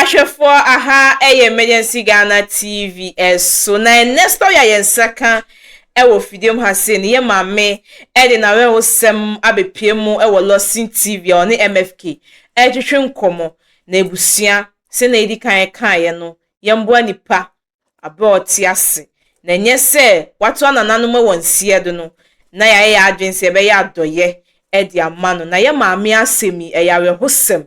Ahwɛfoɔ aha ɛyɛ Emergency Ghana TV ɛso na ɛnɛ story a yɛn nsa ka ɛwɔ fidie mu ha sei no yɛ maame ɛde n'awerɛhosɛm abɛpie mu ɛwɔ Lawson TV a ɔne MFK ɛretwetwe nkɔmmɔ na abusua sɛnea yɛdi kan kaeɛ no yɛmboa nipa aber a ɔte ase, na nnyɛ sɛ wɔatoa nananom wɔ nseɛ do no na yɛayɛ yɛn adwen sɛ yɛbɛyɛ adɔyɛ de ama no. Na yɛn maame asɛm yi, ɛyɛ awerɛhosɛm.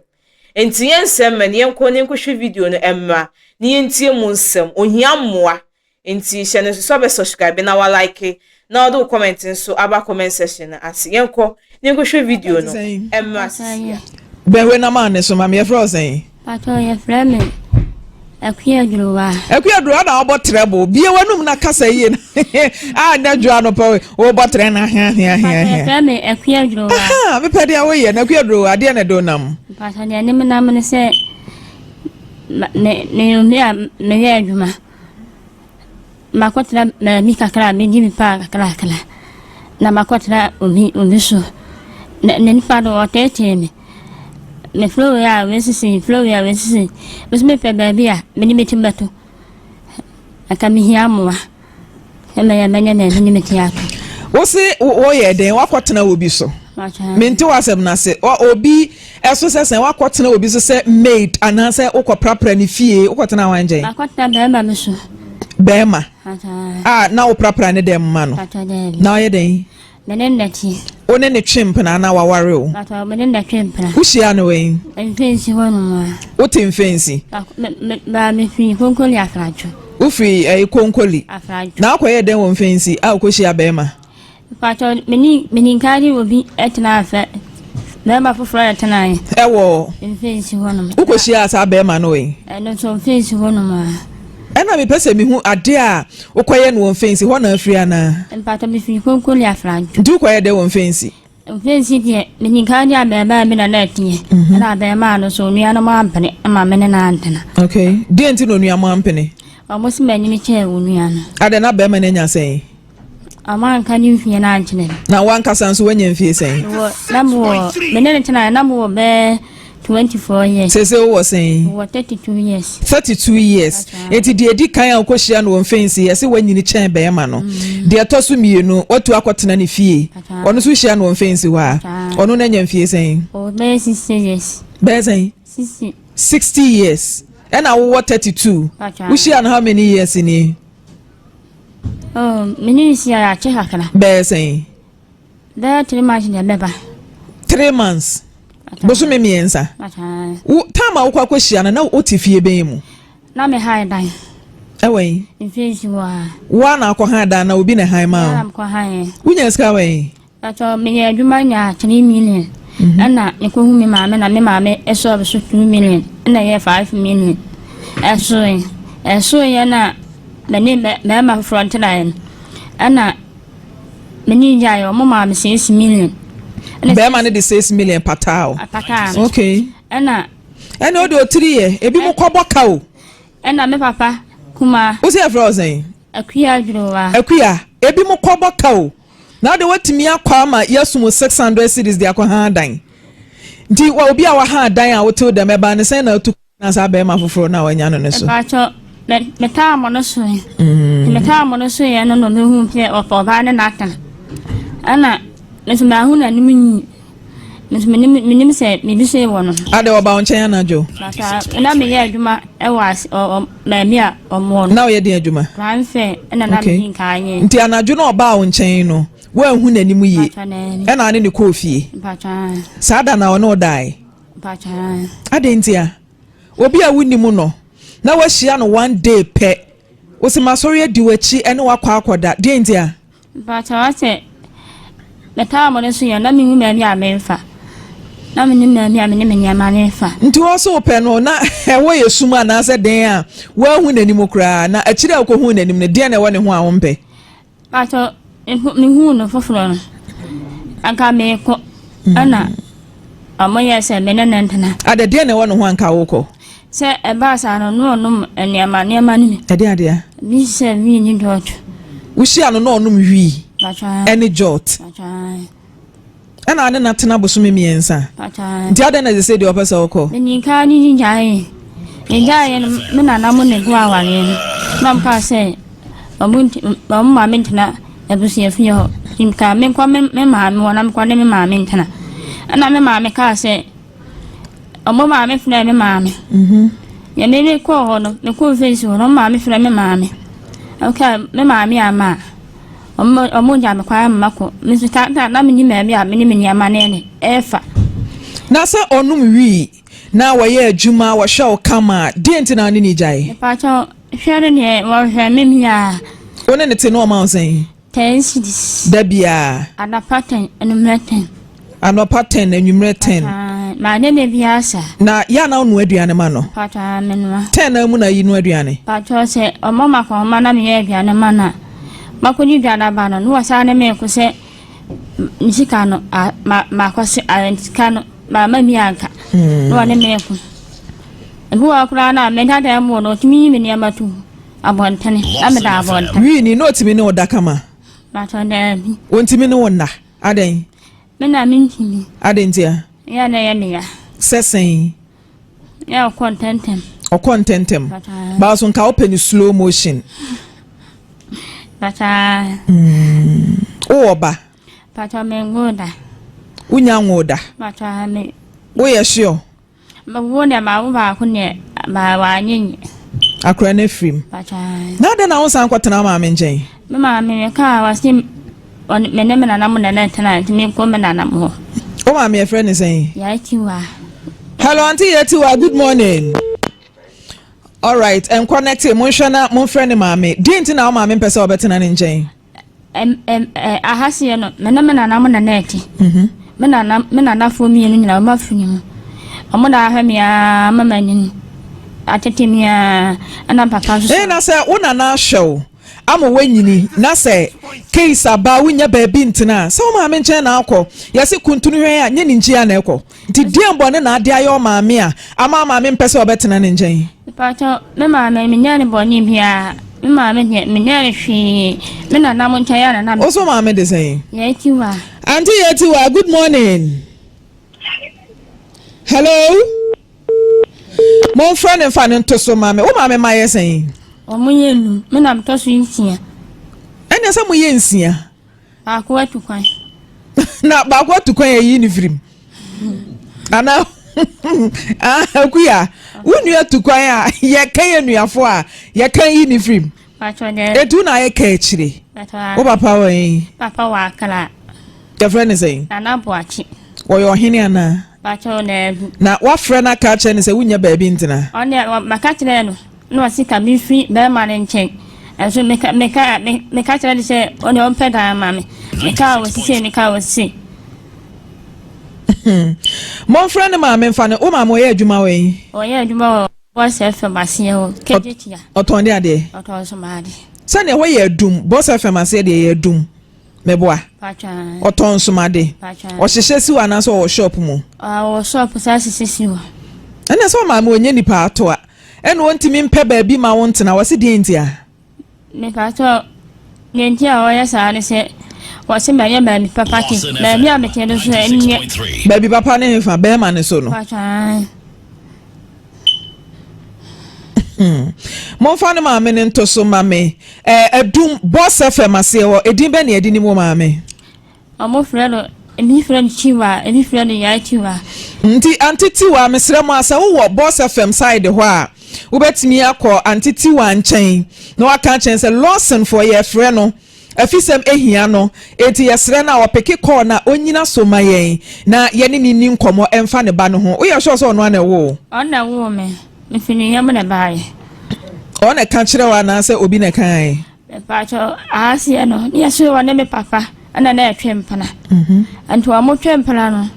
Enti yɛnsɛe mmerɛ no, yɛnkɔ na yɛnkɔhwɛ video no mmra na yɛntie mu nsɛm. Ohia mmoa. Enti hyɛ no nso sɛ wobɛ subscribe na wa like na wode wo comment nso aba comment section no ase. Yɛnkɔ na yɛnkɔhwɛ video no mmra sisia. Bɛhwe na maa ne so ma me yɛfrɛ wo sɛn? Pakyɛw yɛfrɛ me Akua Adwuruwa. Akua Adwuruwa na wabɔ trɛbo. Bie w'anum na kasa yie na a nyɛ dwo anɔpa wobɔ trɛ na hea hea hea hea. Yɛfrɛ me Akua Adwuruwa. Aha mepɛ deɛ woyɛ na Akua Adwuruwa adeɛ na ɛde wo nam. Pakyɛw deɛ ɛde me nam ne sɛ me meyɛ obi a meyɛ adwuma. Makɔtena baabi kakra a megye me paa kakrakra, na makɔtena obi obi so. Na na nipa no ɔteetee me. Mefrɛ wei a wei sisi, mefrɛ wei a wei sisi. Me nso mepɛ baabi a mede me ti bɛto. Anka mehia mmoa sɛ mɛyɛ mɛnya baabi de me ti ato. Wo se woyɛ dɛn woakɔtena obi so? Mente w'asɛm no ase. Obi ɛso sɛ sɛn woakɔtena obi so sɛ maid anaasɛ wokɔprapra ne fie wokɔtena hwan nkyɛn? Makɔtena bɛrima bi so. Bɛrima? A na woprapra ne dɛm ma no? Na ɔyɛ dɛn? Me ne no te. Wo ne no twe mpena anaa waware wo? Me ne no twe mpena. Wohyia no wɛn? Mfɛnsi hɔ nom a. Wote mfɛnsi? Ba mefiri Konkoli Afradwo. Wofiri ɛyi Konkoli? Afradwo. Na akɔyɛ dɛn wɔ mfɛnsi a wokɔhyia bɛrima? Mpakyɛw, me ne me ninkaa ne obi tenaa fɛ bɛrima foforɔ na tenaeɛ. Ɛwɔ. Mfɛnsi hɔ nom. Wokɔhyiaa saa bɛrima no wɛn? Ɛno nso mfɛnsi hɔ nom a. Ɛna mepɛ sɛ mehu adeɛ a wokɔyɛ no wɔ mfɛnsi hɔ na afiri anaa? Mpakyɛw, mefiri Konkoli Afrancho. Nti wokɔyɛ dɛn wɔ mfɛnsi? Mfɛnsi deɛ, me ninkaa ne abɛɛmaa bi na na ɛteɛ. Ɛna abɛɛmaa no nso onua no ampene ama me ne no antena. Okay, deɛ nti na onua mo ampene? Ɔmo se m'anyini kyɛn onua no. Adɛn na bɛrima no anya sɛn? Ɔmo anka ne mfie no ankyerɛ me. Na wankasa nso wanya mfie sɛn? Mewɔ na mewɔ me ne no tenaeɛ na mewɔ bɛyɛ 24 years. Seesei wowɔ sɛn? Mewɔ 32 years. 32 years. Enti deɛ edi kan a wokɔhyia no wɔ mfɛnsi yɛse wanyini kyɛn bɛrima no. Mm. Deɛ ɛtɔ so mmienu watu akɔtena ne fie. Ɔno nso hyia no wɔ mfɛnsi hɔ a. Ɔno no anya mfie sɛn? Bɛyɛ 60 years. Bɛyɛ sɛn? 60. 60 years. Ɛna wowɔ 32. Wohyia no how many years ni? Oh, me ne no hyia akyɛ kakra. Bɛyɛ sɛn? Bɛyɛ 3 months na ɛbɛba. 3 months. Bosome 3. Wo time a wokɔ akɔhyia no na wote fie bɛn mu? Na me han dan. Ɛwɔ yi? Mfɛnsi hɔ a. Wo a na akɔ han dan na obi na han ma wo? Na mekɔ han. Wonya sika wɔ yi? Atɔ meyɛ adwuma nya 3 million. Ɛna mekɔhu me maame na me maame ɛsɔɔ so 2 million ɛna ɛyɛ 5 million. Ɛsoe ɛsoeɛ na me ne mmarima foforɔ ntenaeɛ no ɛna me ne gyaeɛ ɔmo maa me 6 million. Bɛrima no de 6 million pataa o. Pataa. Okay. Ɛna. Ɛna o de otiri yɛ ebi mo kɔbɔ ka o. Ɛna me papa kuma. Wosi ɛfrɛ wo sɛn? Akuya Adwuruwa. Akuya ebi mo kɔbɔ ka o. Na de watumi akɔ ama yɛsum 600 cedis de akɔ ha dan. Nti wa obi a waha dan a wotew dɛm ɛbaa ne sɛn na atu na saa bɛrima foforɔ na wanya no ne so. Mpatsɔ mɛ metaa mo no so yi. Metaa mo no so yɛ no na mehu sɛ ɔpɛ ɔbaa ne n'atena. Ɛna nso mahu n'anim nyi. Nso menim menim sɛ biribi so wɔ no. Ade ɔba wo nkyɛn anadwo. Bàtà na meyɛ adwuma ɛwɔ ase ɔ baabi a ɔmo wɔ no. Na ɔyɛ den adwuma. Transfer ɛna na medi nkan yɛ. Nti anadwo na ɔbaa wo nkyɛn no woanhu n'anim yie. Ɛna ane ne kɔɔ fie. Mpatsɔ. Saa da na ɔne wo dae. Mpatsɔ. Ade nti a obi a wonim no na wahyia no one day pɛ wosi masɔre adi w'akyi ɛne wakɔ akɔda deɛ nti a. Mpatsɔ asɛ metaa mo no so yɛ na mehu baabi a memfa na menim baabi a mene me nneɛma no fa. Nti wɔ so wopɛ no na ɛhɔ yɛ sum anaasɛ den a woahu n'anim koraa na akyiri a wokɔhu n'anim no deɛ na ɛwɔ ne ho a wompɛ. Mpatsɔ mehu no foforɔ no anka meekɔ ɛna ɔmo yɛ sɛ me ne ne ntena. Ade deɛ na ɛwɔ ne ho anka wokɔ. Sɛ ɛbaa saa no na ɔnom nneɛma nneɛma no bi. Ɛde adeɛ. Bi sɛ wii ne jot. Wohyia no na ɔnom wii ɛne jot. Ɛna ane na tena bosome 3. Nti adɛn na ɛsɛ sɛ deɛ ɔpɛ sɛ ɔkɔ. Meninka ne gyae. Megyaeɛ no, me nana mo na ɛgu awareɛ no. Na wɔn kaa sɛ wɔn nti wɔn ma me ntena abusuafie hɔ. Nti mekaa menkɔ me me maame hɔ na menkɔ ne me maame ntena. Ɛna me maame kaa sɛ wɔn maame frɛɛ me maame. Yɛ me me kɔɔ hɔ no, mekɔɔ fence hɔ no, wɔn maame frɛɛ me maame. Ɔkaa me maame ama a, wɔn wɔn gya me kwan ama makɔ. Me nso ta ta na menni baabi a me ne me nneɛma no ɛne ɛrefa. Na sɛ ɔnom wii na wɔyɛ adwuma wɔhwɛ wo kama a, deɛ nti na wo ne no gyae? Mepakyɛw, hwɛ no deɛ wɔhwɛ me biara. Wo ne no te na ɔma wo sɛn? Ten cedis. Da biara. Anɔpa ten, anwummerɛ ten. Anɔpa ten, anwummerɛ ten. Maade da biara saa. Na yɛ a na wonoa aduane ma no? Pakyɛ menoa. Ten na mu na yi noa aduane? Pakyɛ sɛ ɔma ma kɔnma na meyɛ aduane ma no a, makɔdi dwa no aba no, na wɔsan ne me ko sɛ ne sika no, ma makɔ se sika no, mamma bi anka. Hmm. Na wɔne me ko. Ebi wɔ hɔ koraa no a meda dan mu no, ɔtumi yi me nneɛma to Abɔntene, na meda abɔntene. Wii ni, na ɔtumi ne wo da kama? Mpakyɛw, daabi. Ɔntumi ne wo nna? Adɛn? Me na mentumi. Adɛn ntia? Yɛ na ɛyɛ me ya. Sɛ sɛn? Yɛ ɔkɔ ntɛntɛm. Ɔkɔ ntɛntɛm. Baaso nka wopɛ no slow motion. Mpakyɛw. Mm. Wowɔ ba? Mpakyɛw, menwoo da. Wonya nwoo da? Mpakyɛw, me. Woyɛ sure? Wo deɛ ma wo baako deɛ ma wanyɛ nyi. Akora no afiri mu. Na adɛn na wonsan kɔtena wo maame nkyɛn? Me maame me kaa wɔse me ne me nana mo na na tena nti me nkɔ me nana mo hɔ. Wo maame yɛfrɛ ne sɛn? Yɛatiwa. Hello auntie Yɛatiwa, good morning. All right, nkɔ nɛte monhwɛ na momfrɛ ne maame. Deɛ nti na wo maame mpɛ sɛ ɔbɛtena ne nkyɛn? Aha seɛ no, me ne me nana mo na na ɛte. Mhm. Me nana me nanafoɔ mmienu nyinaa wɔn afiri mu. Wɔn na ahwɛ me ara ma m'anim atete me ara ɛna papa nso. Ee na sɛ wo nana ahwɛ wo ama woanyini na sɛ case aba wonya baabi ntena a sɛ wo maame nkyɛn na akɔ yɛse kuntunu hwɛn a nyɛ ne nkyia na ɛkɔ. Nti deɛn bɔne na ade ayɛ ɔmaame a ama maame mpɛ sɛ ɔbɛtena ne nkyɛn? Mepakyɛw, me maame menyɛɛ no bɔne biara. Me maame deɛ menyɛɛ no hwee. Me nana mo nkyɛn a nana me. Wo so maame de sɛn? Yɛtiwa. Auntie Yɛtiwa, good morning. Hello? Momfrɛ no mfa no nto so ma me. Wo maame ma yɛ sɛn? Wɔn yɛ num. Me na metɔ so nsia. Ɛnna sɛ moyɛ nsia. Baako atu kwan. Na baako atu kwan ayi ne firim. Ana akuya wo nua tu kwan a yɛka yɛ nuafo a yɛka yi ne firim. Etu na ayɛ ka akyire. Wo papa wɔ yi. Papa wɔ akra. Yɛfrɛ ne sɛn? Nana Boakye. Wɔyɛ ɔhene anaa? Na wafrɛ no aka akyerɛ no sɛ wonya baabi ntena. Ɔne maka kyerɛ no. Na ɔse ka me mfiri bɛɛma no nkyɛn. Nso meka meka meka kyerɛ no sɛ ɔne ɔmpɛ dan ma me. Meka wɔ sise meka wɔ sise. Momfrɛ ne maame mfa no. Wo maame ɔyɛ adwuma wɔ yi? Ɔyɛ adwuma wɔ Boss FM aseɛ hɔ. Kejetia. Ɔtɔn de adeɛ? Ɔtɔn nsomaade. Sɛdeɛ ɛhɔ yɛ adum. Boss FM aseɛ deɛ yɛ adum. Meboa. Ɔtɔn nsomade. Ɔhyehyɛ si hɔ anaasɛ ɔwɔ shop mu? Ɔwɔ shop saa hyehyɛ si hɔ. Ɛna sɛ ɔmaame ɔnyɛ nipa atoa. Ɛna ɔntumi mpɛ baabi ma wo ntena. Wɔse deɛ nti a? Mepatɔ deɛ nti a ɔyɛ saa ne sɛ wɔse mɛyɛ baabi papa te. Baabi a mete no so ɛnyɛ. Baabi papa ne hefa bɛrima ne so no. Patwa. Momfa ne maame no nto so ma me. Eh, Adum, Boss FM aseɛ hɔ, edin bɛn na yɛde nim wo maame? Ɔmo frɛ no, ebi frɛ no Tiwa, ebi frɛ no Yaa Tiwa. Nti Auntie Tiwa, mesrɛ mo a, sɛ wowɔ Boss FM side hɔ a, wobɛtumi akɔ Auntie Tiwa nkyɛn na waka akyerɛ no sɛ Lawson foɔ yɛrefrɛ no. Afisɛm hia no, enti yɛsrɛ no a ɔpeke call no a ɔnnyina so ma yɛn na yɛne no nni nkɔmmɔ mfa ne ba no ho. Woyɛ sure sɛ ɔno ara na ɛwoo wo? Ɔno na ɛwoo me. Mefi ne yam na ɛbaeɛ. Ɔno na ɛka kyerɛɛ wo anaasɛ obi na ɛkaeɛ? Mepaakyɛw, ahaseɛ no, ne yɛse ɔne me papa na na ɛtwe mpena. Nti wɔn twe mpena no,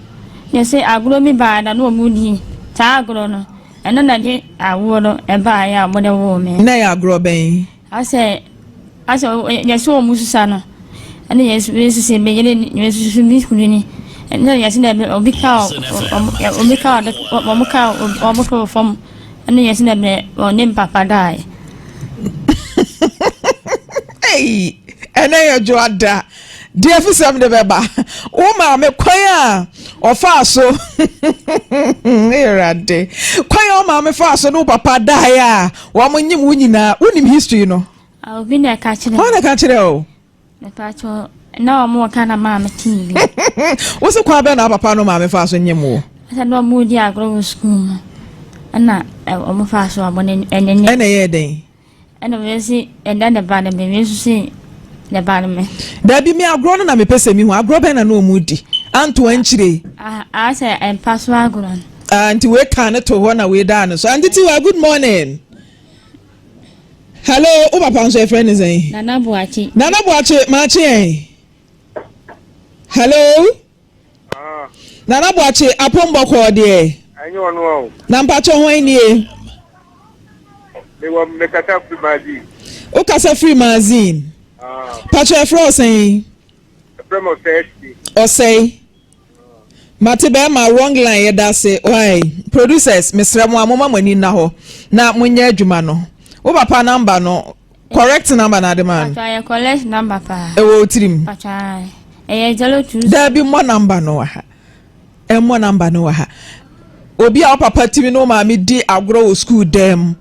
yɛse agorɔ bi baeɛ na na wɔn di saa agorɔ no, ɛno na ɛde awoɔ no ɛbaeɛ a wɔde woo me. Na ɛyɛ agorɔ bɛn? Asɛ asɛ yɛsɛ wɔn susa no ɛna yɛsu yɛsu sɛ me yere ni yɛsu su me kunu ni ɛna yɛsɛ dɛ obi ka obi ka ɔde wɔn ka wɔn to fam ɛna yɛsɛ dɛ bɛ ɔne papa dae. Ei, ɛnɛ yɛ dwoada. Deɛ afisɛm de bɛba. Wo maame kwan a ɔfaa so Awurade. Kwan a wo maame faa so ne wo papa daeɛ a wɔn nyem wo nyinaa. Wonim history no? Ah, obi na ɛka kyerɛ. Hwan na ɛka kyerɛ o? Mepatwɔ na wɔn ka na maame tee bi. Wo se kwan bɛn na papa no maame faa so nyem wo? Sɛ na wɔn di agorɔ wɔ sukuu mu. Ɛna wɔn faa so wɔn ɛne ne. Ɛna ɛyɛɛ dɛn? Ɛna wei se ɛdɛ ne ba ne me, wei nso se ne ba ne me. Dabi me agorɔ no na mepɛ sɛ mehu, agorɔ bɛn na na ɔmu di? Anto ankyire. Ah, ah sɛ mpa so agorɔ no. Ah, nti wei kaa ne to hɔ na wei daa ne so. Auntie Tiwa, good morning. Hello, wo papa nso yɛfrɛ ne sɛn? Nana Boakye. Nana Boakye, maakye yɛn. Hello. Ah. Nana Boakye apom bɔkɔɔ deɛ. Ɛnyɛ ɔno a o. Na mpakyɛ hwan nie? Mewɔ mekasa firi Mazin. Wo kasa firi Mazin. Ah. Pakyɛ ɛfrɛ wo sɛn? Ɛfrɛ me Ɔsɛe Asidi. Ɔsɛe. Mate bɛɛma wrong line yɛda ase why producers mesrɛ mo a moma mo ani nna hɔ na monyɛ adwuma no. Wo papa number no Correct number na ade maa no. Patro ayɛ correct number paa. Ɛwɔ wo tirim. Patro ayi ɛyɛ 02. Daabi mmɔ number no wɔ ha. Ɛmmɔ number no wɔ ha. Obi a wo papa timi ne wo maame di agorɔ wɔ school dan mu.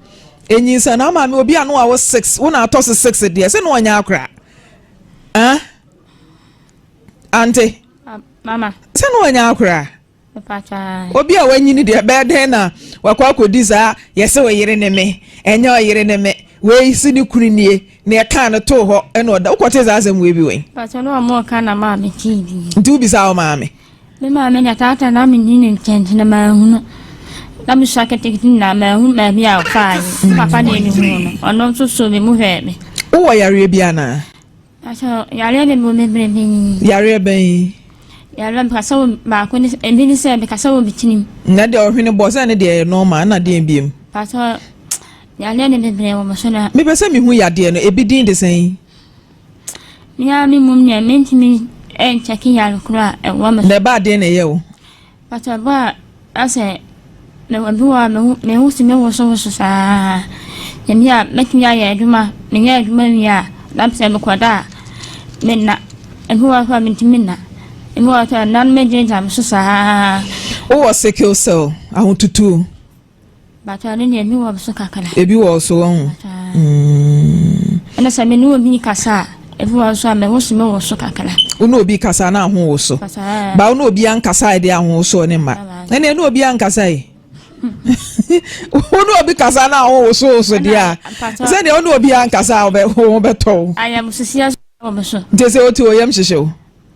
Enyinsa na maame obi a no awo six wo na atɔ so six deɛ sɛ no ɔnyɛ akora. Ah? Ante. Mama. Sɛ no ɔnyɛ akora. Obi a wanyini deɛ ɛbɛyɛ dɛn na wakɔ akɔdi saa yɛsɛ ɔyere ne me ɛnyɛ ɔyere ne me wei si ne kunu nie na ɛkaa no too hɔ ɛna ɔda wokɔte saa asɛm wei bi wɛn. Pàtó na ɔmo ka na maame tii bi. Nti wobisa wo maame. Me maame na taata na me ni ne nkyɛn nti na mahunu na me sua ketekete na mahu baabi a ɔfaa yi papa na ɛmi hunu no ɔno nso so me mu hwɛɛ me. Wowɔ yareɛ bi anaa? Pakyɛ yareɛ de mo bebrebe. Yareɛ bɛn yi? Yareɛ mekasa wɔ baako ne ebi ne sɛ mekasa wɔ me tirim. Na deɛ ɔhwene bɔ sɛ ne deɛ ɛyɛ normal ɛna deɛ biem. Pakyɛ yareɛ de bebree wɔ me so na. Mepɛ sɛ mehu yadeɛ no ebi din de sɛn? Me ara me mum deɛ mentumi nkyɛke yare koro a ɛwɔ me so. Na ɛba adeɛ na ɛyɛ wo? Pakyɛ bɔ a asɛ mewɔ bi wɔ hɔ a meho meho tumi wosowoso saa. Ebi a mɛtumi ayɛ adwuma, meyɛ adwuma wie a na sɛ mekɔda a menna. Ebi wɔ hɔ a mentumi nna. Ebi wɔ hɔ a nna no bɛgyinagyina me so saa. Wowɔ sickle cell, ahotutuo? Bàtà ɛno deɛ ebi wɔ so kakra. Ebi wɔ so wɔn ho. Ɛna sɛ me ne obi kasa a, ebi wɔ so a me ho so me wɔ so kakra. Wo ne obi kasa na aho wɔ so. Ba wo ne obi ankasa a ɛde aho so ne mma. Ɛna ɛne obi ankasa yi. Wo ne obi kasa na aho wɔ so so deɛ a. Sɛdeɛ wo ne obi ankasa a wo ho bɛtɔ wo. Ayamhyehyeɛ wɔ me so. Nti sɛ wote oyam hyehye wo.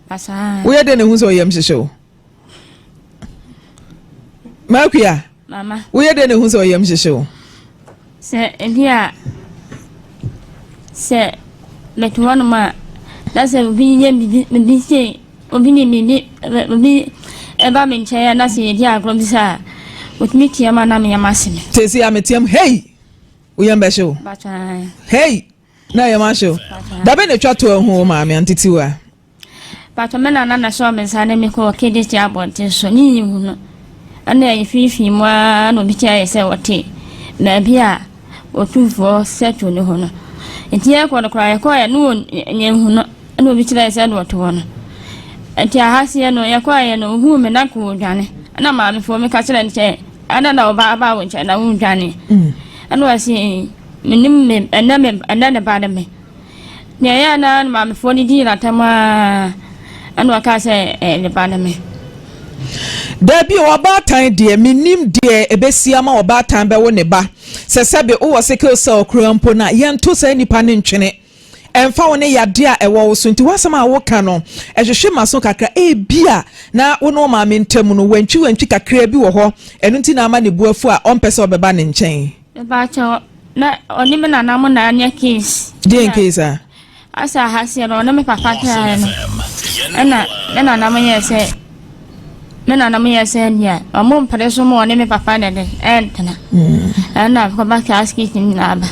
Woyɛ dɛn na ehu sɛ oyam hyehye wo? Makua, woyɛ dɛn na ehu sɛ ɔyam hyehye wo? Sɛ ebi a sɛ mete hɔnom a na sɛ obi yɛ biribi biribi sei obi ne biribi obi ɛba me nkyɛn a na sɛ yɛdi agorɔ bi sɛ a otumi team a na me yam ahye me. Sɛsi a meteam hei wo yam bɛhye wo hei na yam ahye wo da bɛ na etwa to ahu wo maame antetiwa. Paatɔ me nana na sɔɔ me nsa ne me kɔɔ KDT abɔnten so ne yi hu no ɛna yɛfiifii mu ara na obi kyerɛ yɛ sɛ wɔte baabi a otumfoɔ sɛto ne hɔ no nti yɛkɔ no koraa yɛkɔɔ yɛ no yɛn hu no ɛna obi kyerɛ yɛ sɛ na ɔte hɔ no nti ahaseɛ no yɛkɔɔ yɛ no ohuu me na nka ɔdwane ɛna maamefoɔ me ka kyerɛ no sɛ ɛna na ɔba aba wo nkyɛn na wondwane ɛna ɔse menim me ɛnɛ me ɛnɛ ne ba ne me Nea ɛyɛɛ no ara na maamefoɔ no dii no atɛm ara ɛna ɔkaa sɛ ɛyɛ ne ba ne me. Dabi o, ɔbaatan deɛ mennim deɛ ɛbɛsi ama ɔbaatan bɛwo ne ba. Sɛ sɛbe wowɔ sickle cell koraa mpo no a, yɛnto saa nipa no ntwene. Ɛmfa wo ne yadeɛ a ɛwɔ wo so. Nti w'asɛm a woka no, ɛhwehwe m'aso kakra. Ebia na wo ne wo maame ntam no, wantwiwantwi kakraa bi wɔ hɔ, ɛno nti na ama ne bo afu a ɔmpɛ sɛ ɔbɛba ne nkyɛn. Mepakyɛw, na ɔne me nana mo na anya case. Deɛn case a? Asa ahaseɛ no ɔne me papa traeɛ no ɛna me nana mo yɛɛ sɛ me nana mo yɛɛ sɛ nea ɔmo mpere so mo ɔne me papa na de ɛntena ɛna kɔba class case nyinaa ba.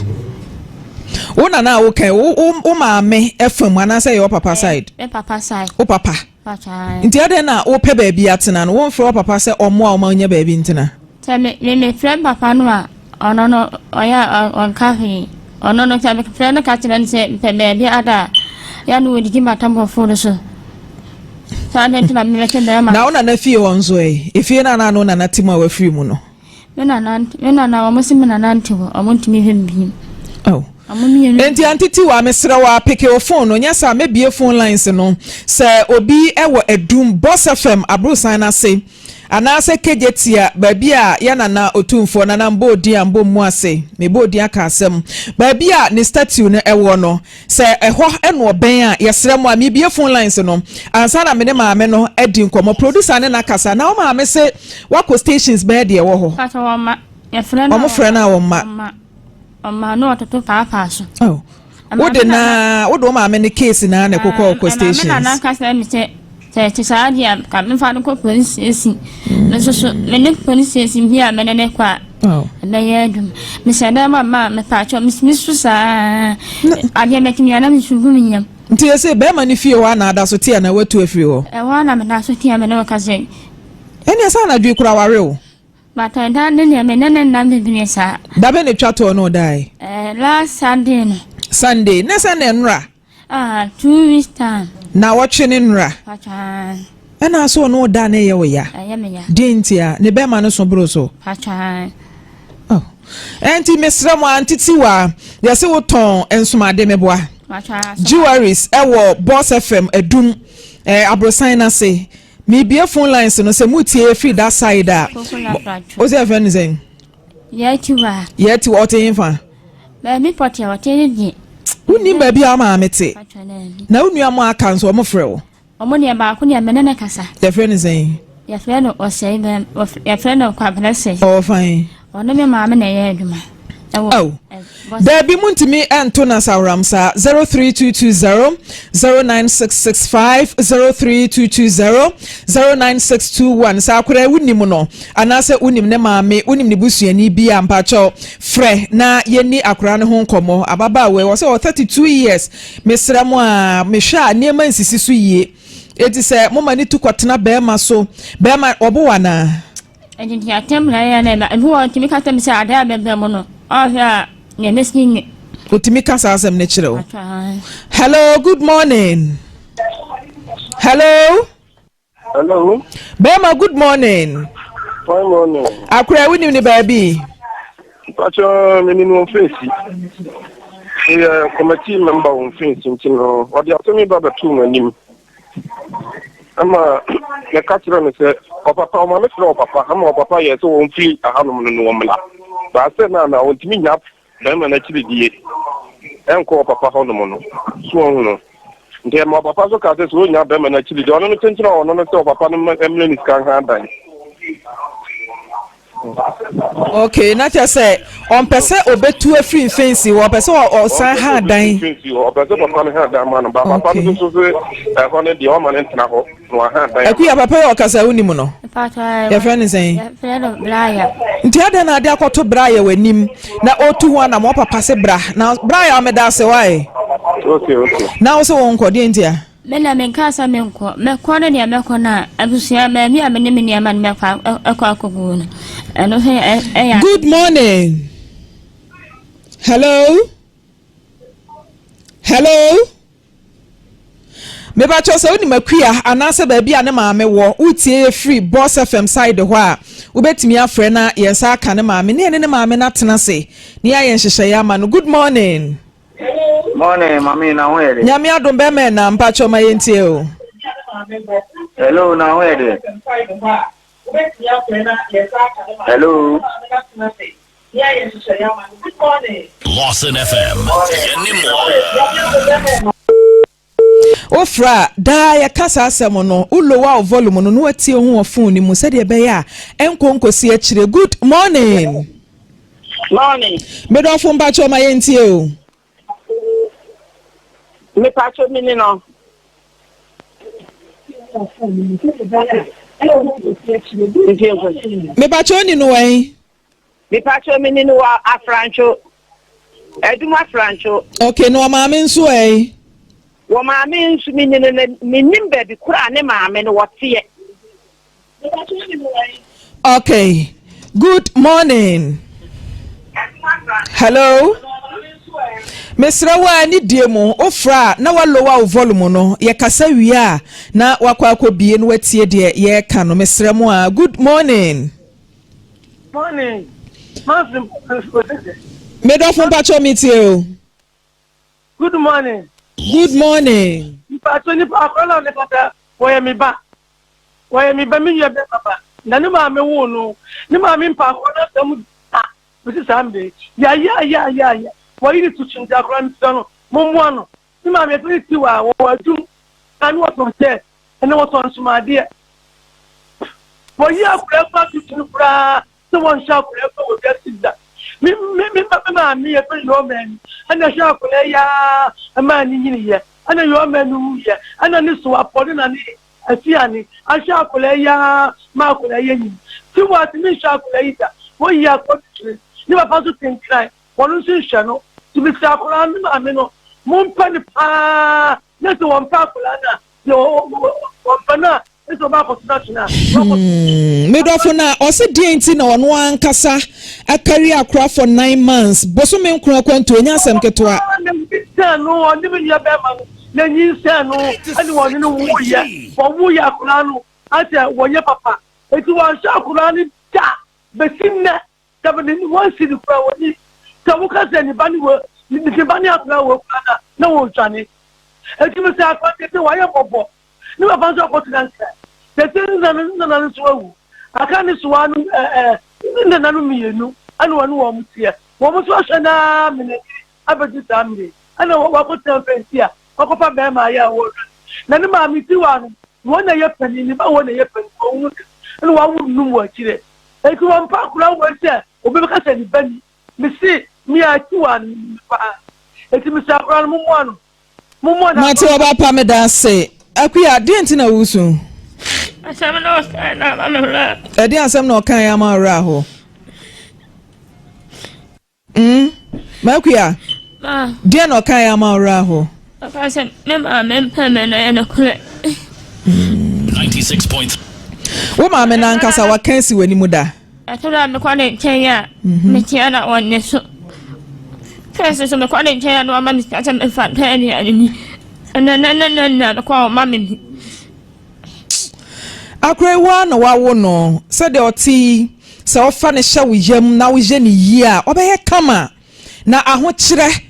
Wo nana a wokan wo wo maame ɛfa mu anaasɛ ɛyɛ wo papa side? Me papa side. Wo papa. Nti adɛn na wopɛ baabi atena no, womfrɛ wo papa sɛ ɔmmoa wo ma wonya baabi ntena? Sɛ me me mefrɛ me papa no a, ɔno no ɔyɛ a ɔnka hwee. Ɔno no sɛ mefrɛ no ka kyerɛ no sɛ mepɛ baabi ada a, yɛ a na ɔdidi m'atamfo no so. Saa de nti na mebɛte bɛrima. Na wo nana fie hɔ nso ɛ? Efie no a na ne wo nana te mu a wafiri mu no? Me nana, me nana, wɔn se me nana nte hɔ, wɔn ntumi hwɛ me bio. Oh. Wɔn mmienu. Enti Auntie Tiwa, mesrɛ wo a, peke wo phone no, nyɛ saa a mɛbue phone lines no. Sɛ obi wɔ Adum, Boss FM aborosan no ase, anaasɛ Kejetia, baabi a yɛn nana Otumfoɔ, Nana mbɔ odin a mbɔ mmu ase, mebɔ odin aka asɛm, baabi a ne statue no wɔ no, Sɛ ɛhɔ na ɔbɛn a, yɛsrɛ mo a, mebue phone lines no ansa na me ne maame no adi nkɔmmɔ. Producer ne no akasa. Na wo maame se wakɔ stations bɛyɛ deɛ ɛwɔ hɔ. Pakyɛ wɔn ma. Yɛfrɛ no a Wɔn frɛ no a wɔn ma. Wɔn ma. Wɔn ma na ɔtoto paapaa so. Oh. Wo de na wo de wo maame ne case na na ɛkokɔ ɔkɔ stations. Maame na n'ankasa mi sɛ sɛ ɛte saa deɛ a ka mefa no kɔ police station. Me nso so me ne police station bi a me ne ne kɔ a. Ɛbɛyɛ adwuma. Mesɛ dɛ ma ma mepaakyɛw metumi su saa adeɛ bɛkye me a na mesu gu me yam. Nti ese bɛɛma no fie hɔ a na ada so te anaa watu afiri hɔ? Ɛhɔ a na meda so te a me ne wo kasa yi. Ɛneɛ sɛ anadwo yi koraa ware wo? But ɛda no deɛ me ne no nna bebree saa. Da bɛn na etwa toɔ ne wo dae? Ɛɛ last Sunday no. Sunday, ne sɛ na ɛnora? Ah, 2 weeks time. Naawɔtwe ne nnora. Pakyɛ ae. Ɛna so ɔne wo da na ɛyɛ wo ya? Ɛyɛ me ya. Deɛ nti a? Ne bɛrima no so boro so? Pakyɛ ae. Oh. Ɛnti mesrɛ mo Auntie Tiwa, yɛse wo tɔn nsomade meboa? Pakyɛ ae. Jewelries ɛwɔ Boss FM Adum eh, aborosan no ase. Mebie phone lines no sɛ motie firi that side a. Koko na Fratwo. Wo sɛ yɛfrɛ no sɛn? Yɛatiwa. Yɛatiwa, ɔte hefa? Baabi pɔte a ɔte ne deɛ. Wonnim baabi a wo maame te? Na wo nua mo aka nso wɔn frɛ wo? Wɔn deɛ baako deɛ me ne no kasa. Yɛfrɛ no sɛn? Yɛfrɛ no Ɔsɛe bɛm yɛfrɛ no Kwabena Sɛe. Ɔwɔ fan? Ɔne me maame na ɛyɛ adwuma. Oh. Daabi muntumi nto no asaworam saa 03220 09665 03220 09621 Sɛ akwadaa yi wonim no anaasɛ wonim ne maame wonim ne busuani bi a mpakyɛw frɛ na yɛnni akwadaa no ho nkɔmmɔ. Ababaawa yi wɔ sɛ ɔwɔ 32 years mesrɛ mo a mehwɛ a nneɛma nsisi so yie eti sɛ moma ne tu kɔtena bɛrima so bɛrima ɔbo wo anaa? Ɛnti atɛm na ɛyɛ na ɛba. Ebi wɔ hɔ ɔtumi ka kyerɛ me sɛ adeɛ a mɛbrɛ mo no, ɔhwɛ a nea mɛsi nye. Otumi ka saa asɛm no kyerɛ wo. Hello, good morning. Hello. Hello. Bɛrima, good morning. Fine morning. Akora, wonim ne baabi? Mpakyɛ me nim wɔn fesi. Meyɛ committee member wɔn fesi nti no wɔde asɛm yi ba bɛtoo m'anim. Ɛma mɛka kyerɛ no sɛ ɔpapa ɔma me frɛ ɔpapa ama ɔpapa yɛ sɛ wɔmfiri ahanom no no wɔmmla. Baasɛ na na wɔntumi nya bɛrima no akyiri die ɛnkɔ ɔpapa hɔnom no so wɔn no. Nti ɛma ɔpapa nso kaa sɛ sɛ ɔnya bɛrima no akyiri deɛ ɔno no kyenkyene ɔno no sɛ ɔpapa no mmrɛ ne sika nha dan. Okay, na kyerɛ sɛ ɔmpɛ sɛ ɔbɛtu afiri mfɛnsi hɔ, ɔpɛ sɛ ɔsan ha dan. Ɔpɛ sɛ papa no ha dan ma no, ba papa no nso sɛ ɛhɔ no deɛ ɔma no ntena hɔ na waha dan. Akuya, papa yi a ɔkasa wonim no? Yɛfrɛ no sɛn? Yɛfrɛ no Braya. Nti adɛn na ade akɔto Braya w'anim na ɔtu ho anam ɔpapa se bra na Braya meda ase wae. Okay, okay. Na wo se wo nkɔ deɛ ntia? Me na menkaa sɛ menkɔ. Mɛkɔ no deɛ mɛkɔ no a, abusua, baabi a me ne me nneɛma no bɛkɔ akɔ akɔgu no, ɛno nso ɛyɛ. Good morning. Hello. Hello. Mepakyɛw sɛ wonim Akua anaasɛ baabi a ne maame wɔ, woretie yɛ firi Boss FM side hɔ a, wobɛtumi afrɛ na yɛn nsa aka ne maame ne yɛne ne maame no atena ase na yɛayɛ nhyehyɛeɛ ama no. Good morning. Morning, mami, na ho yɛ de. Nyame adom bɛrima ɛna mpakyɛw ma yɛntie o. Hello, na ho yɛ de. Hello. Lawson FM, yɛne mo. Wofrɛ a, daa yɛka saa asɛm no, wo lower wo volume no na watie ho wɔ phone no mu sɛdeɛ ɛbɛyɛ a ɛnkɔ nkɔsi akyire. Good morning. Morning. Medɔfo mpakyɛw ma yɛntie o. Mepakyɛw mini no. Mepakyɛw ni no wɛn? Mepakyɛw mini no wɔ Afrantwo. Adum Afrantwo. Okay, na ɔmaame nso ɛ? Wɔ maame nso mini no na menim baabi koraa ne maame no wɔteɛ. Okay. Good morning. Hello. Mesrɛ wo ara nidie mu, wo frɛ a na wa lower wo volume no, yɛ kasa wie a na wakɔ akɔ bie na watie deɛ yɛreka no, mesrɛ mo ara. Good morning. Morning. Manfiri Me dɔfo mpakyɛw me tie o. Good morning. Good morning. Mpakyɛw nipa akɔla na ne kasa wɔyɛ me ba. Wɔyɛ me ba me nua bɛ papa. Na ne maame wo no. Ne maame mpa akɔla na mu da. Mesi saa mde. Ya ya ya ya ya. Wɔyi ne tukyi nti akɔla no sɛ no. Mommoa no. Ne maame ɛfɛ ne tiwa wɔwɔ adwum. Na ne wɔtɔn kyɛ. Ɛna wɔtɔn nsomadeɛ. Wɔyi akɔla kura tukyi no koraa. Sɛ wɔnhyɛ akwadaa kura wɔ wiase da. Me me me me maame yɛ fɛ yɔɔmɛ ni. Ɛna ɛhwɛ akwadaa yi ara ɛmaa ne nyini yɛ. Ɛna yɔɔmɛ no wu yɛ. Ɛna ne so apɔde na ne afiane ahwɛ akwadaa yi ara ma akwadaa yi anyini. Ti wɔ ase me nhwɛ akwadaa yi da. Wɔyi akwadaa twene. Ne papa nso te nkran. Wɔn nso nhwɛ no. Ti bi sɛ akwadaa ne maame no. Mo mpɛ no paa. Ne sɛ wɔn mpɛ akwadaa no a. Deɛ wɔn mpɛ no a. Hmm, me dɔfo na ɔse deɛ nti na ɔno ankasa akari akora for nine months bosome nkron akwantu ɛnyɛ asɛm ketewa. Nyinsɛn no ɔne me nua bɛrima no na nyinsɛn no ɛne wɔne no wuyɛ wɔwuyɛ akora no asɛ wɔnyɛ papa eti wɔnhyɛ akora no da besi nnɛ. Sɛ ne wɔn si no kura wɔn ni. Sɛ woka sɛ ne ba ne wɔ ne ba ne akora wɔ kura na na wɔredwane. Eti mi sɛ akora tete wɔayɛ mmɔbɔ. Ne papa nso akɔtena nkran. Tete ne nana ne nana nso awu. Aka ne soa no ɛɛ ne nana no mmienu ɛna wɔne wɔn teɛ. Wɔn nso ahwɛ naa mene abɛdu saa mmere yi. Ɛna wakɔtena mfɛnsi a wakɔfa bɛrima ayɛ a wɔrehwɛ no. Na ne maame tiwa no wɔn na ɛyɛ panin ne ba wɔn na ɛyɛ panin wɔn ho ɛna wawo num wɔ akyire. Enti wɔmpa akwadaa wei sɛ obi bɛka sɛ ne ba ni. Mese me a tiwa no menim no paa. Enti mesrɛ akwadaa no mommoa no. Mommoa no. Mate ɔba pa meda ase. Akua, deɛn nti na woresu? Asɛm na ɔkae na ama me werɛ. Ɛdeɛn asɛm na ɔkae ama wo werɛ aho? Mm, Makua, Ma. deɛ na ɔkaeɛ ama wo werɛ aho? Ɔka sɛ me maame mpɛ me no ɛyɛ nokorɛ. 96.3. Wo maame no ankasa waka asi w'anim da? Ɛtɔ da a mekɔ ne nkyɛn a, mekyea na ɔnnye so. First nso mekɔ ne nkyɛn a na wama me sika sɛ memfa ntɔ aduane ni. Ɛnɛ nɛ nɛ nɛ nɛ mekɔ a ɔma me bi. Akora yi wo ara na woawo no, sɛdeɛ ɔte yi, sɛ wofa no hyɛ wo yam na woyɛ no yie a, ɔbɛyɛ kama. Na ahokyerɛ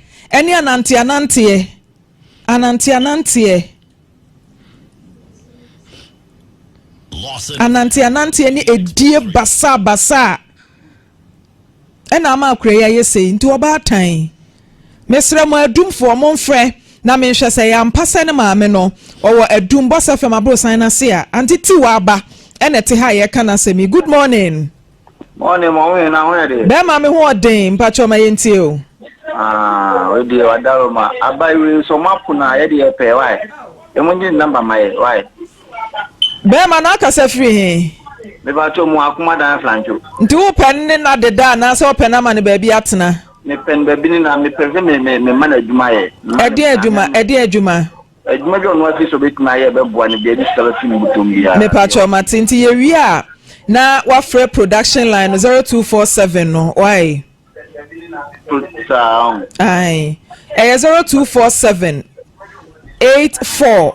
ne ananteananteɛ, ananteananteɛ, ananteananteɛ ne edie basabasa Ɛna ama akora yi ayɛ sei nti ɔbaatan mesrɛ mo adumfoɔ momfrɛ na menhwɛ sɛ ɛyɛ ampa sɛ ne maame no ɔwɔ adum bɔsɛ fam aborosan no ase a ante tiwa aba ɛna ɛte ha a yɛka n'asɛm yi good morning. Morning mo ho yɛ na ho yɛ de. Bɛɛma me ho ɔden mpakyɛw ma yɛntie o. Ah, wei deɛ wadaro ma aba wei nso ɔmo apo na yɛ deɛ pɛɛ wae. Emu nye namba ma yɛ wae. Bɛɛma no akasa firi he? Mepakyɛw mu akoma dan flancho. Nti wo pɛ no ne no adeda anaasɛ wo pɛ no ama no baabi atena? Me pɛ no baabi ne na me pɛ sɛ me me me ma no adwuma yɛ. Ɛdeɛn adwuma? Ɛdeɛn adwuma? Adwuma bi a ɔno afi sɛ ɔbɛtumi ayɛ ɛbɛboa no bia ɛde sika bɛfi ne bɔtɔm biara. Mepakyɛw mate nti yɛwie a na wafrɛ production line no 0247 no why? Saa. Ae ɛyɛ 0247 84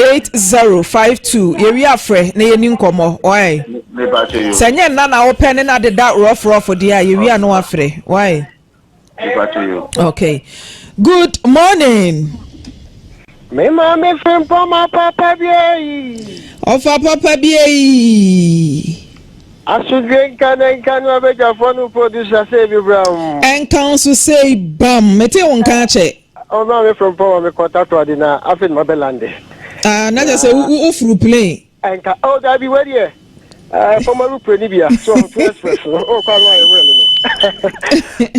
8052 yɛwie afrɛ na yɛni nkɔmmɔ why sɛ nyɛ nna na wopɛ ne na deda rough rough deɛ a yɛwie a na wafrɛ why okay good morning Me maame frimpɔma papa bi eyi. Ɔfa papa bi eyi. Asodwe nka na nka no abadwafoɔ no producer sɛ ebi bram. Ɛnka nso sɛ bam mete wo nka akyɛ. Ɔno a me from pɔn ma me kɔ Takoradi na afei na ma bɛ lande. Ah, na kyerɛ sɛ wo furu plane. Ɛnka, oh dabi wei deɛ, ɛɛ fɔm aeroplane ni bia, so ɔmo to express no, oh kwan no ayɛ wɛle no.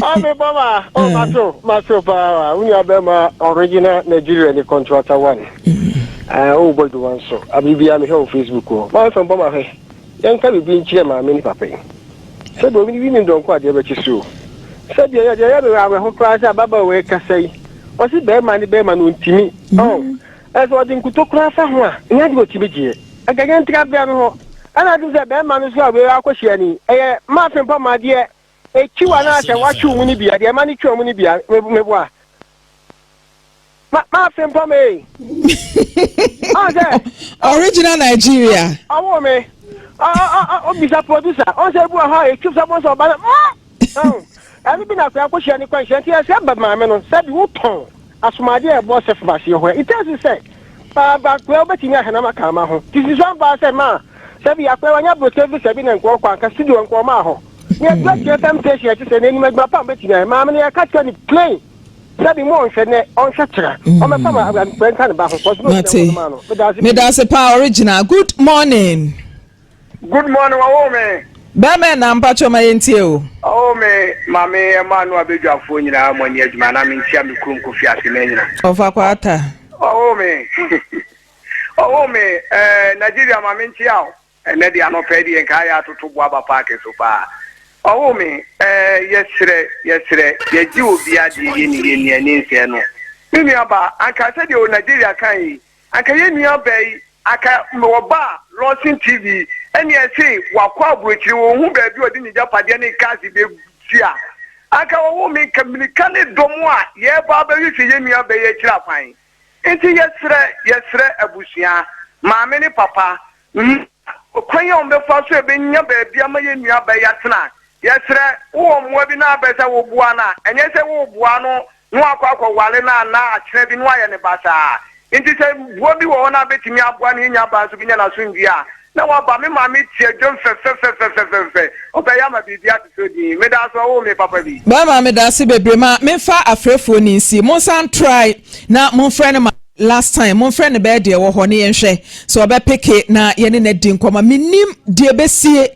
Oh me bɔ ma, oh ma to, ma to paa wa, wo nua bɛ ma original Nigeria ni contractor one. Ɛɛ oh bɔ adwuma nso, abibia me hwɛ wɔ Facebook o, ma me from bɔ ma hwɛ. Yɛnka biribi nkyerɛ maame ne papa yi. Sɛdeɛ obi bi nim dɔnko adeɛ bɛkye so o. Sɛdeɛ yɛ deɛ ɛyɛ me awerɛho koraa sɛ ababaawa yi kasa yi, ɔse bɛrima ne bɛrima no ɔntumi. Ɔn, ɛsɛ ɔde nkuto koraa fa ho a, ɛnyɛ adeɛ ɔtumi gyeɛ. Ɛnka yɛntra bea no hɔ. Ɛna atum sɛ bɛrima no so a wei akɔhyia ni, ɛyɛ maa frempɔ maa deɛ. Ɛtwiw anaasɛ watwew mu no bi a, deɛ ɛma no twa mu no bi a, meboa. Ma ma frimpam ee. Ɔn sɛ. Original Nigeria. Ɔwɔ me. Ɔbisa producer. Ɔn sɛ ebi wɔ hɔ a etwam sɛ bɔnsɛ ɔba na. Ɔn ɛno bi na akɔyɛ akɔhyia ne kwanhyia nti ɛsɛ ba maame no sɛbi wotɔn asomadeɛ a ɛbɔ sɛ fomase ho it tells you sɛ baaba akɔyɛ wobɛtumi ahwɛ na maka ama ho ti si so ampa sɛ ma sɛbi akɔyɛ wanya brokye bi sɛbi na nkɔɔ kɔ anka studio nkɔɔ maa hɔ ne adura kyerɛ fm station ɛte sɛ n'anim adwuma pa wobɛtumi ayɛ maame no yɛka kyerɛ ne plain. Sɛbi mo ɔnhwɛ nɛ ɔnhwɛ kyerɛ ɔmɛfa ma abrɛ nka ne ba ho kɔs no Mate. Medase paa original. Good morning. Good morning wawo me. Bɛɛma ɛna mpakyɛw ma yɛntie o. Ɔwɔ me maame ɛma no abadwafoɔ nyinaa mo ani adwuma na menkyia me kurom kofi ase ma nyina. Ɔfa kwata. Ɔwɔ me ɔwɔ me ɛɛ Nigeria ma menkyia o. Ɛnɛ deɛ anɔpa yi deɛ nka ayɛ atoto bo aba paake so paa. Ɔwoo me ɛɛ yɛsrɛ yɛsrɛ yɛgye obi adeɛ yɛnni yɛnni ani nsɛɛ no. Me nua baa anka sɛdeɛ o Nigeria kan yi anka yɛn nua baa yi anka ɔbaa Lawson TV ɛne ɛse wakɔ aburokyire ɔnhu baabi a ɔde ne gyapadeɛ ne cars bɛsi a anka ɔwoo me nka mirika ne dɔm a yɛreba abɛhwehwɛ yɛn nua baa yi akyiri akwan. Nti yɛsrɛ yɛsrɛ abusua maame ne papa Na kwan a wɔbɛfa so abɛnya baabi ama yɛn nuabaa yi atena. Yɛsrɛ, wowɔ mmoa bi na wopɛ sɛ woboa no a, ɛnyɛ sɛ woreboa no na wakɔ akɔware no anaa akyena bi na woayɛ no basaa. Enti sɛ mmoa bi wɔ hɔ na wobɛtumi aboa no yɛn nuabaa nso bɛnya n'asomdwoeɛ a, na waba. Me maame te adwam fɛfɛfɛfɛfɛfɛ. Ɔbɛyɛ ama biribi atotɔ din. Meda ase, ɔwoo me papa bi. Bɛɛma medase bebree ma menfa afrɛfoɔ ni nsi monsan try na monfrɛ no ma. Last time monfrɛ no bɛyɛ deɛ ɛwɔ hɔ ne yɛnhwɛ sɛ ɔbɛpeke na yɛne no adi nkɔmmɔ. Mennim deɛ ɛbɛsie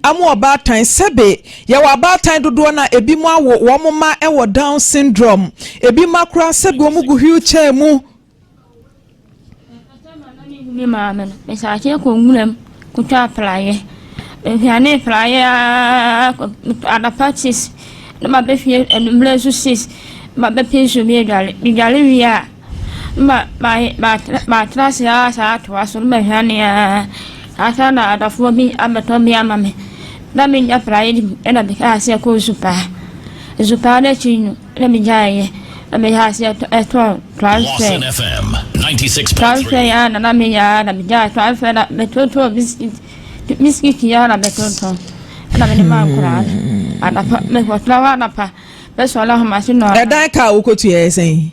ama ɔbaatan. Sɛbe yɛwɔ abaatan dodoɔ no a ebi mo awo wɔn mma wɔ down syndrome, ebi mma koraa sɛbe wɔn gu wheel chair mu. Me maame no, mehyɛ aseɛ kɔ nwuram kɔtwa praeɛ. Mehwane praeɛ ara anapa 6 na maba fie anwummerɛ nso 6 na mabɛpɛ nsuo bi adware. Medware wie a, na matena ase ara saa atoa so na mahwane ara ansa na adɔfoɔ bi abɛtɔ bi ama me. Na mennya praeɛ no bi na mekaa sɛ kɔ Nsupa. Nsupa no akyi no na megyaeɛ na mehyɛɛ aseɛ tɔn transfer. Transfer yi ara na na meyɛ ara na megyae transfer na metontɔn biscuit. Biscuit yi ara na metontɔn na mede maa nkwadaa no. Anapa mekɔtena hɔ anapa. Bɛsɔre ahomakye no ara. Ɛdan ka a wokotua yɛ sɛn?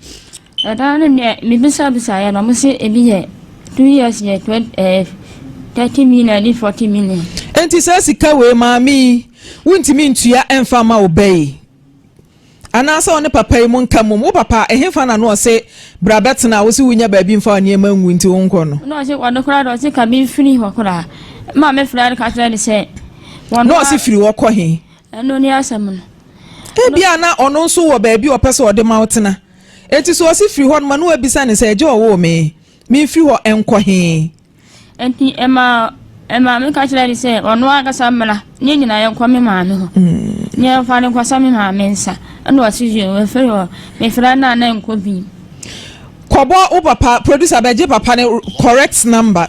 Ɛdan no deɛ mebisabisaeɛ no wɔn se ebi yɛ 2 years yɛ 20 ɛɛ 30 million ne 40 million. Enti saa sika wei maame yi wontumi ntua mfa mma wo ba yi anaasɛ ɔne papa yi mo nka mmom wo papa ɛhefa na no ɔse bra bɛtena a wose wonya baabi mfa wo nneɛma ngu nti wonkɔ no. Na ɔse ɔno koraa de ɔse ka memfiri hɔ koraa ma mefrɛ no ka kyerɛ no sɛ wɔn. Na ɔse firi hɔ kɔ he? Ɛno ne asɛm no. Ebia na ɔno nso wɔ baabi a ɔpɛ sɛ ɔde ma wo tena. Enti sɛ ɔse firi hɔ nom a, na wabisa no sɛ, Agya a ɔwoo me, memfiri hɔ nkɔ he? Enti ɛmaa ɛmaa meka kyerɛɛ no sɛ ɔno ankasa mmra na yɛn nyinaa yɛnkɔ me maame hɔ na yɛmfa no nkɔsɔ me maame nsa. Ɛna ɔse yoo, mefiri hɔ. Mefrɛ no a na ɛnkɔ bio. Kɔbɔ wo papa, producer bɛgye papa no correct number.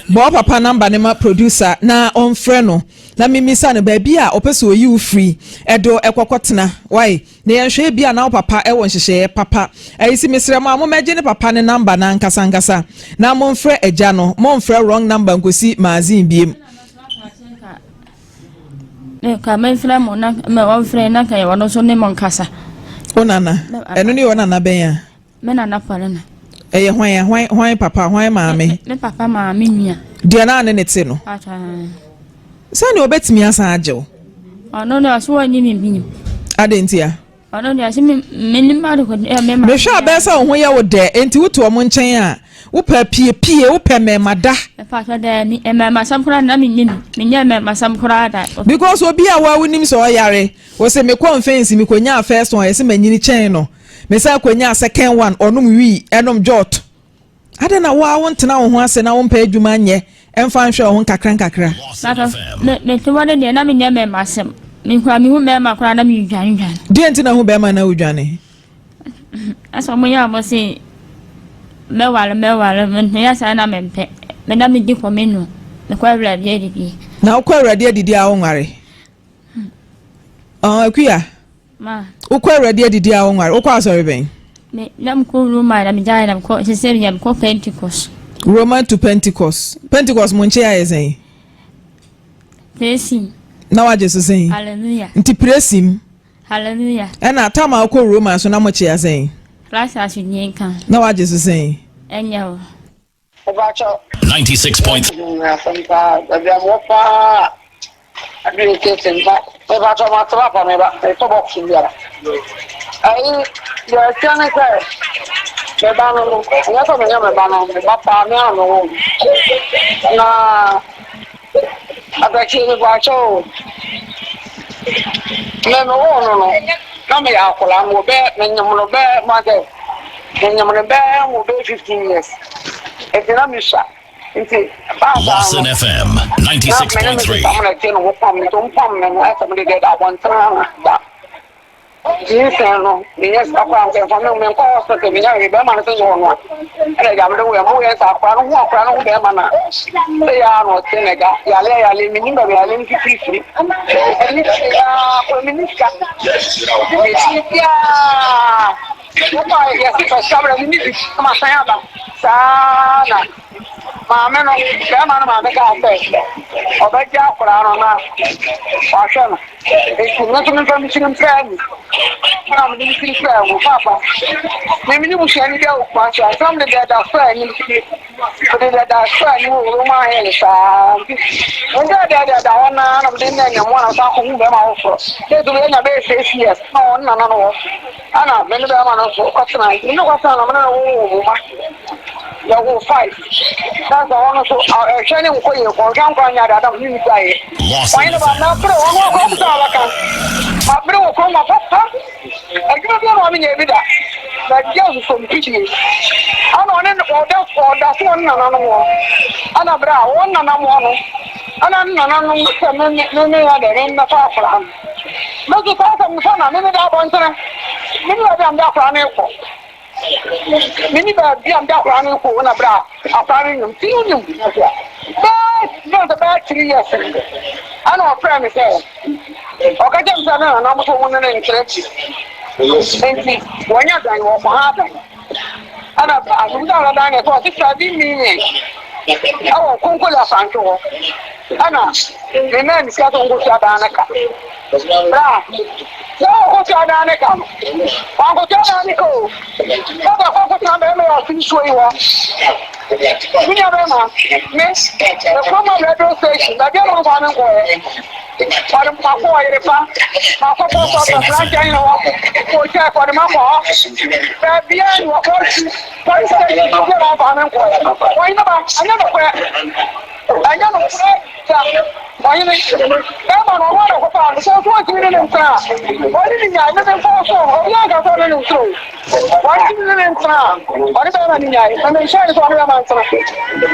Bɔ wo papa number no ma producer na ɔmfrɛ no. Na memmisa no baabi a ɔpɛ sɛ ɔyi wo firi de wo kɔ kɔtena wai na yɛnhwɛ ebia na wo papa wɔ nhyehyɛeɛ papa ayi si mesrɛ mo a mommɛgye ne papa ne number no ankasa ankasa na momfrɛ agya no momfrɛ wrong number nkɔsi magazine biem. Nka memfrɛ mo na ɔmfrɛ na nka ɔno nso ne mo nkasa. Wo nana ɛno ne wo nana bɛn a? Me nana Paulina. Ɛyɛ hwan a? Hwan hwan papa? Hwan maame? Me me papa maame nua. Deɛ naa ne ne te no. Sɛnea obetumi asan agye wo. Ɔno deɛ ɔso wɔnye me bi. Adɛn ntia? Ɔno deɛ ɔso me me nim ade ko deɛ me maame. Mehwɛ abɛɛ sɛ wo ho yɛ wo dɛ enti wote wɔn nkyɛn a wopɛ apiepie wopɛ mmɛɛma da. Ɛpaatɔ dɛ mmɛɛmasɛm koraa na menyɛ bi menyɛ mmɛɛmasɛm koraa da. Because obi a woa wonim sɛ ɔyare wose mekɔ mfɛnsi mekonyaa first one yɛse manyini kyɛn no. Mesan kɔnyaa second one, ɔnom wii, ɛnom jot. Adɛn na wo ara wontena wo ho ase na wompɛ adwuma nyɛ mfa nhwɛ wo ho nkakra nkakra? Nanso me mete hɔ no deɛ na menyɛ mmarima asɛm. Me koraa mehu mmarima koraa na medwane dwane. Deɛ nti na hu barima na wodwane? Ɛsɛ wɔn yɛ a wɔn se mɛware mɛware meyɛ saa na mempɛ. Me na medi kɔ me nu. Mekɔ awurade adidie. Na wokɔ awurade adidie a wonware? Ɔn Akua. Ma. Wokɔ Awurade adidi a wonware. Wokɔ asɔre bɛn? Me na mekɔ Roma na megyae na mekɔ sese meyɛ mekɔ Pentecost. Roma to Pentecost. Pentecost mo nkyɛn ayɛ sɛn? Presim. Na wagye so sɛn? Hallelujah. Nti presim. Hallelujah. Ɛna tam a wokɔ Roma so na mo kyea sɛn? Christ asomdwie nka. Na wagye so sɛn? Ɛnyɛ o. Mepakyɛw. 96 point. Asɛm paa baabi a mewɔ paa adwene tete mpa mepakyɛw mate papa meba metɔ box biara ayi deɛ ɛteɛ ne sɛ meba no no ɛnyɛ sɛ menyɛ meba no meba paa me a mewɔ na Akwasi mepakyɛw o me mewoo no no na meyɛ akwadaa mewɔ bɛyɛ menyem no bɛyɛ ma sɛ menyem no bɛyɛ mo bɛyɛ 15 years nti na mesua nti baa saa no Lawson FM na me ne me 96.3. sista mo na ɛte no ho pam me nti ɔmo pam me no ɛsɛ mede deɛ da abɔntene ano da Nyinsɛn no, menyɛ sika koraa mfa mfa me menkɔ hospital menya hwee bɛrima no sɛ nyɛ ɔno a ɛna agya mede woyɛ mo yɛ sɛ akora no ho akora no ho bɛrima no a sɛ yɛ a na ɔte na agya yale yale menim baabi yale no fifiri firi ɛne sɛ yɛ akora menni sika mesi biaa wokɔ a yɛse fɛ sika brɛ menni bi na masan aba saa na maame no bɛrima no maame kaa sɛ ɔbɛgye akora no na wahwɛ no. Enti me nso memfa me tiri mpaa mu. Ɛna mede me tiri paa mu. Paapa, me me ne busuani bi a wɔ Kumasi a, nti na mede dada sɔɔ anim. Mede dada sɔɔ anim wɔ Roman Hill saa. Nti mede dada dada hɔ naa na mede nna nyamu a na san kɔhu bɛrima foforɔ. Sɛ ɛtu yɛnya bɛyɛ 6 years na ɔne nana no wɔ. Ɛna me ne bɛrima no nso kɔtena. Nti me ne kɔtena na me ne no wowoo mma. Yɛwoo five. Na sɛ hɔ no nso ɛhwɛ ne nkɔ yie kɔ nhwɛ nkɔ anyɛ ade adam ne ne gyaeɛ. Lawson Ɔhene ba, FM. mapere wɔn a wɔkɔ sɛ wɔbɛka. Mapere wɔ kurom hɔ papa. Adwuma biara na wɔmenyɛ bi da. Na gye asosɔmpidie. Ɛna ɔne ɔda ɔda so wɔ ne nananom hɔ. Ɛna berɛ a wɔn nananom hɔ no, ɛna ne nananom sɛ me me me me yɛ dɛ me mmɛfa akwadaa no. Me nso saa asɛm no sɛ na me meda abɔntene. Me ne baabi a mede akwadaa no rekɔ. Menni baabi a mede akwadaa no rekɔ o na berɛ a akwadaa no nyim, nti wonim bɛyɛ bɛyɛ sɛ bɛyɛ 3 years ni ɛna ɔfrɛɛ me sɛ ɔka kyerɛ me sɛ ne nana mo sɛ ɔmo ne no nkyerɛ nti wɔnya dan wɔkɔha dan ɛna asomdwa a ɔdan ne sɛ ɔse 7 million ɛwɔ Konkoli Asante hɔ ɛna me maa ne sika sɛ ɔnkɔtua dan no ka bra sɛ ɔkɔtua dan no ka no wankɔtua dan no ka o sɛ ɔkɔkɔtena bɛrima yɛ ɔse nsuo yi hɔ me nua bɛrima me mekɔ ma radio station baabi a mamfa me nkɔɛ ɔde makɔ ɔyere pa makɔ post Lawson office FM. branch ne hɔ kɔkyɛ ɔde makɔ hɔ baabi a ne wɔkɔ police station baabi a mamfa me nkɔɛ ɔyene ba ɛnyɛ nokorɛ ɛnyɛ nokorɛ da ɔyene bɛrima no ɔno ana kɔpaa no sɛ ɔso ɔntumi ne ne ntena a ɔne ne nyae ne memfa so ɔbi anka sɛ ɔne ne ntena o wɔntumi ne ne ntena a ɔne bɛrima ne nyae na menhyɛ ne sɛ ɔne bɛrima ntena.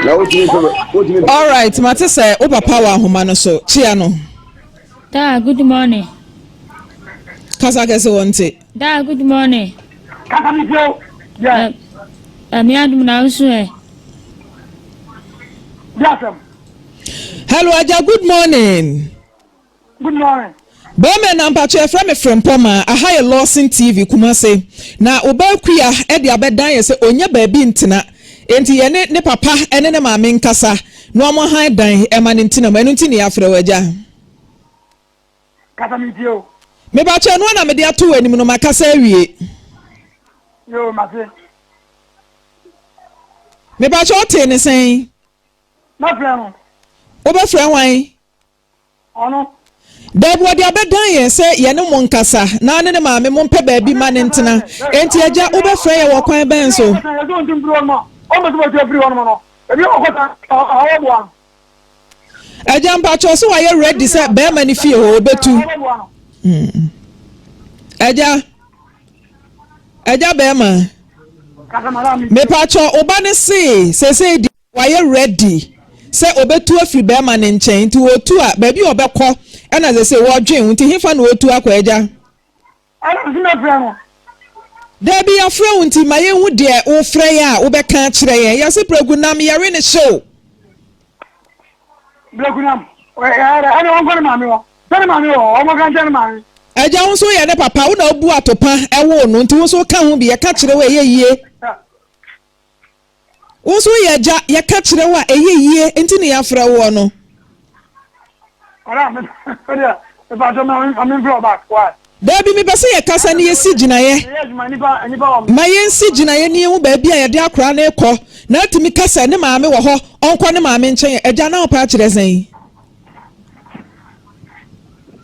Na wotumi nso wotumi. Alright, mate sɛ wo papa wɔ ahoma no so. Kyia no. Daa, good morning. Kasa kɛse wɔ nte. Daa, good morning. Kasa mi fio. Yeah. Ɛmi adum na nso ɛ. Di asɛm. Hello, Agya, good morning. Good morning. Bɛrima na mpatwa yɛfrɛ me Frempɔma, aha yɛ Lawson TV Kumase. Na ɔbaa Kua de abɛdan yɛ sɛ ɔnya baabi ntena. Enti yɛne ne papa ne ne maame nkasa na wɔn ahan dan ɛma ne ntena mu. Ɛno nti ne yɛafrɛ wo agya. Kasa mi fio. Mebatwa ɛno na mede ato w'anim no makasa awie. Yo, mate. Mebatwa ɔtee ne sɛn? Mɛfrɛ no. Wobɛfrɛ hwan? Ɔno. Daabi, wɔde abɛdan yɛn sɛ yɛne mo nkasa na ne ne maame mo mpɛ baabi ma ne ntena. Enti agya, wobɛfrɛ yɛ wɔ kwan bɛn so? Yɛsɛ ɔnti mfiri hɔ nom a, ɔmpɛ sɛ wɔtu afiri hɔ nom no, ebi ɔkɔta ɔwɔ boa no. Agya mpakyɛw sɛ wayɛ ready sɛ bɛrima ne fie hɔ obetu. Agya, agya bɛrima, mepakyɛw ɔba ne see sesei di wayɛ ready sɛ obetu afiri bɛrima ne nkyɛn nti otu a baabi a ɔbɛkɔ ɛna sesei wɔdwen ho nti hefa na otu akɔ agya. Ɛna nso mɛfrɛ no. Daabi yɛafrɛ wo nti ma yɛnhu deɛ wofrɛ yɛ a wobɛka akyerɛ yɛn. Yɛse prɛgu nam yɛwe ne hyew. Prɛgu nam ɛne ɔnkɔ ne maame hɔ. Sɛ ne maame wɔ hɔ ɔnkɔka nkyerɛ ne maame. Agya wo nso woyɛ ne papa, wo na wobu atopa woo no nti wo nso woka ho bi, yɛka kyerɛ wo a ɛyɛ yie. Wo nso woyɛ agya, yɛka kyerɛ wo a ɛyɛ yie nti na yɛafrɛ woɔ no. Daabi, mepɛ sɛ yɛkasa na yɛsi gyinaeɛ. Ma yɛnsi gyinaeɛ na yɛhu baabi a yɛde akwadaa no rekɔ na atumi ka sɛ ne maame wɔ hɔ, ɔnkɔ ne maame nkyɛn. Agya, na wopɛ akyerɛ sɛn?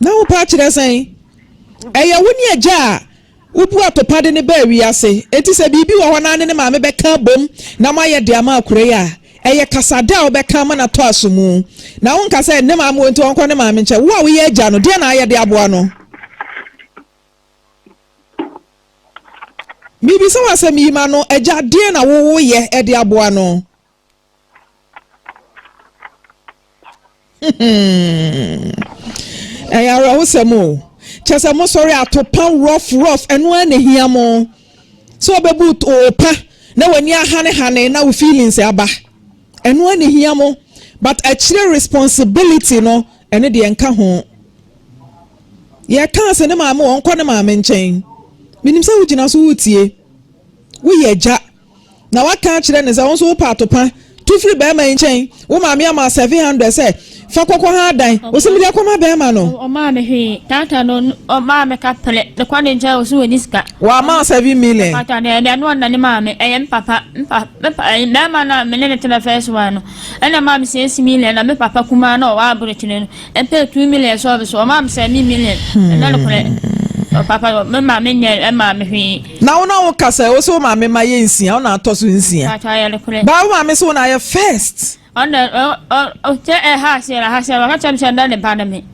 Na wopɛ akyerɛ sɛn? Ɛyɛ wo ne agya a wobu atopa de no baa wiase. Enti sɛ biribi wɔ hɔ na ne ne maame bɛka abom na moayɛ de ama akora yi a, ɛyɛ kasada a wobɛka ama no atɔ aso mu. Na wonka sɛ ne maame wɔ nti ɔnkɔ ne maame nkyɛn. Wo a woyɛ agya no, deɛn na ayɛ de aboa no? Mebisa wo asɛm yi ma no, agya, deɛn na wo woyɛ de aboa no? Ɛyɛ awerɛhosɛm o. Kyɛ sɛ mosɔre atopa rough rough ɛno ara na ehia mo. Sɛ ɔbɛbu opa na w'ani ahanehane na wo feelings aba. Ɛno ara na ehia mo. But akyire responsibility no ɛno deɛ nka ho. Yɛkaa sɛ ne maame wɔ nkɔ ne maame nkyɛn. Menim sɛ wogyina so woretie. Woyɛ agya. Na waka akyerɛ no sɛ, Wo nso wopɛ atopa, tu firi barima yi nkyɛn. Wo maame ama wo 700 sɛ fa kɔkɔ ha adan. Ɔse mede akɔma barima no. Ɔmaa me hwee. Tata no, ɔmaa me kaprɛ. Mekɔ ne nkyɛn ɔse ɔnni sika. Wama wo 7 million? Tata no, ɛno ɔnna ne maame. Ɛyɛ me papa, me pa, me pa, barima no a me ne no tena first one no, ɛna ɛmaa me 6 million na me papa kumaa no a ɔwɔ aburokyire no, Ɛpɛ 2 million sɛ ɔbɛ so ɔmaa me sɛ me million ɛnɛ nokorɛ papa me maame nyɛ ɛmaa me hwee. Na wo na wo kasa wo sɛ wo maame ma yɛ nsia wo na atɔ so nsia. Pata yɛ nokorɛ. Ba wo maame sɛ wo na ayɛ first. Ɔna ɔ ɔ sɛ ɛha aseɛ na ha sɛ waka kyerɛ me sɛ ɛnɛ ne ba ne me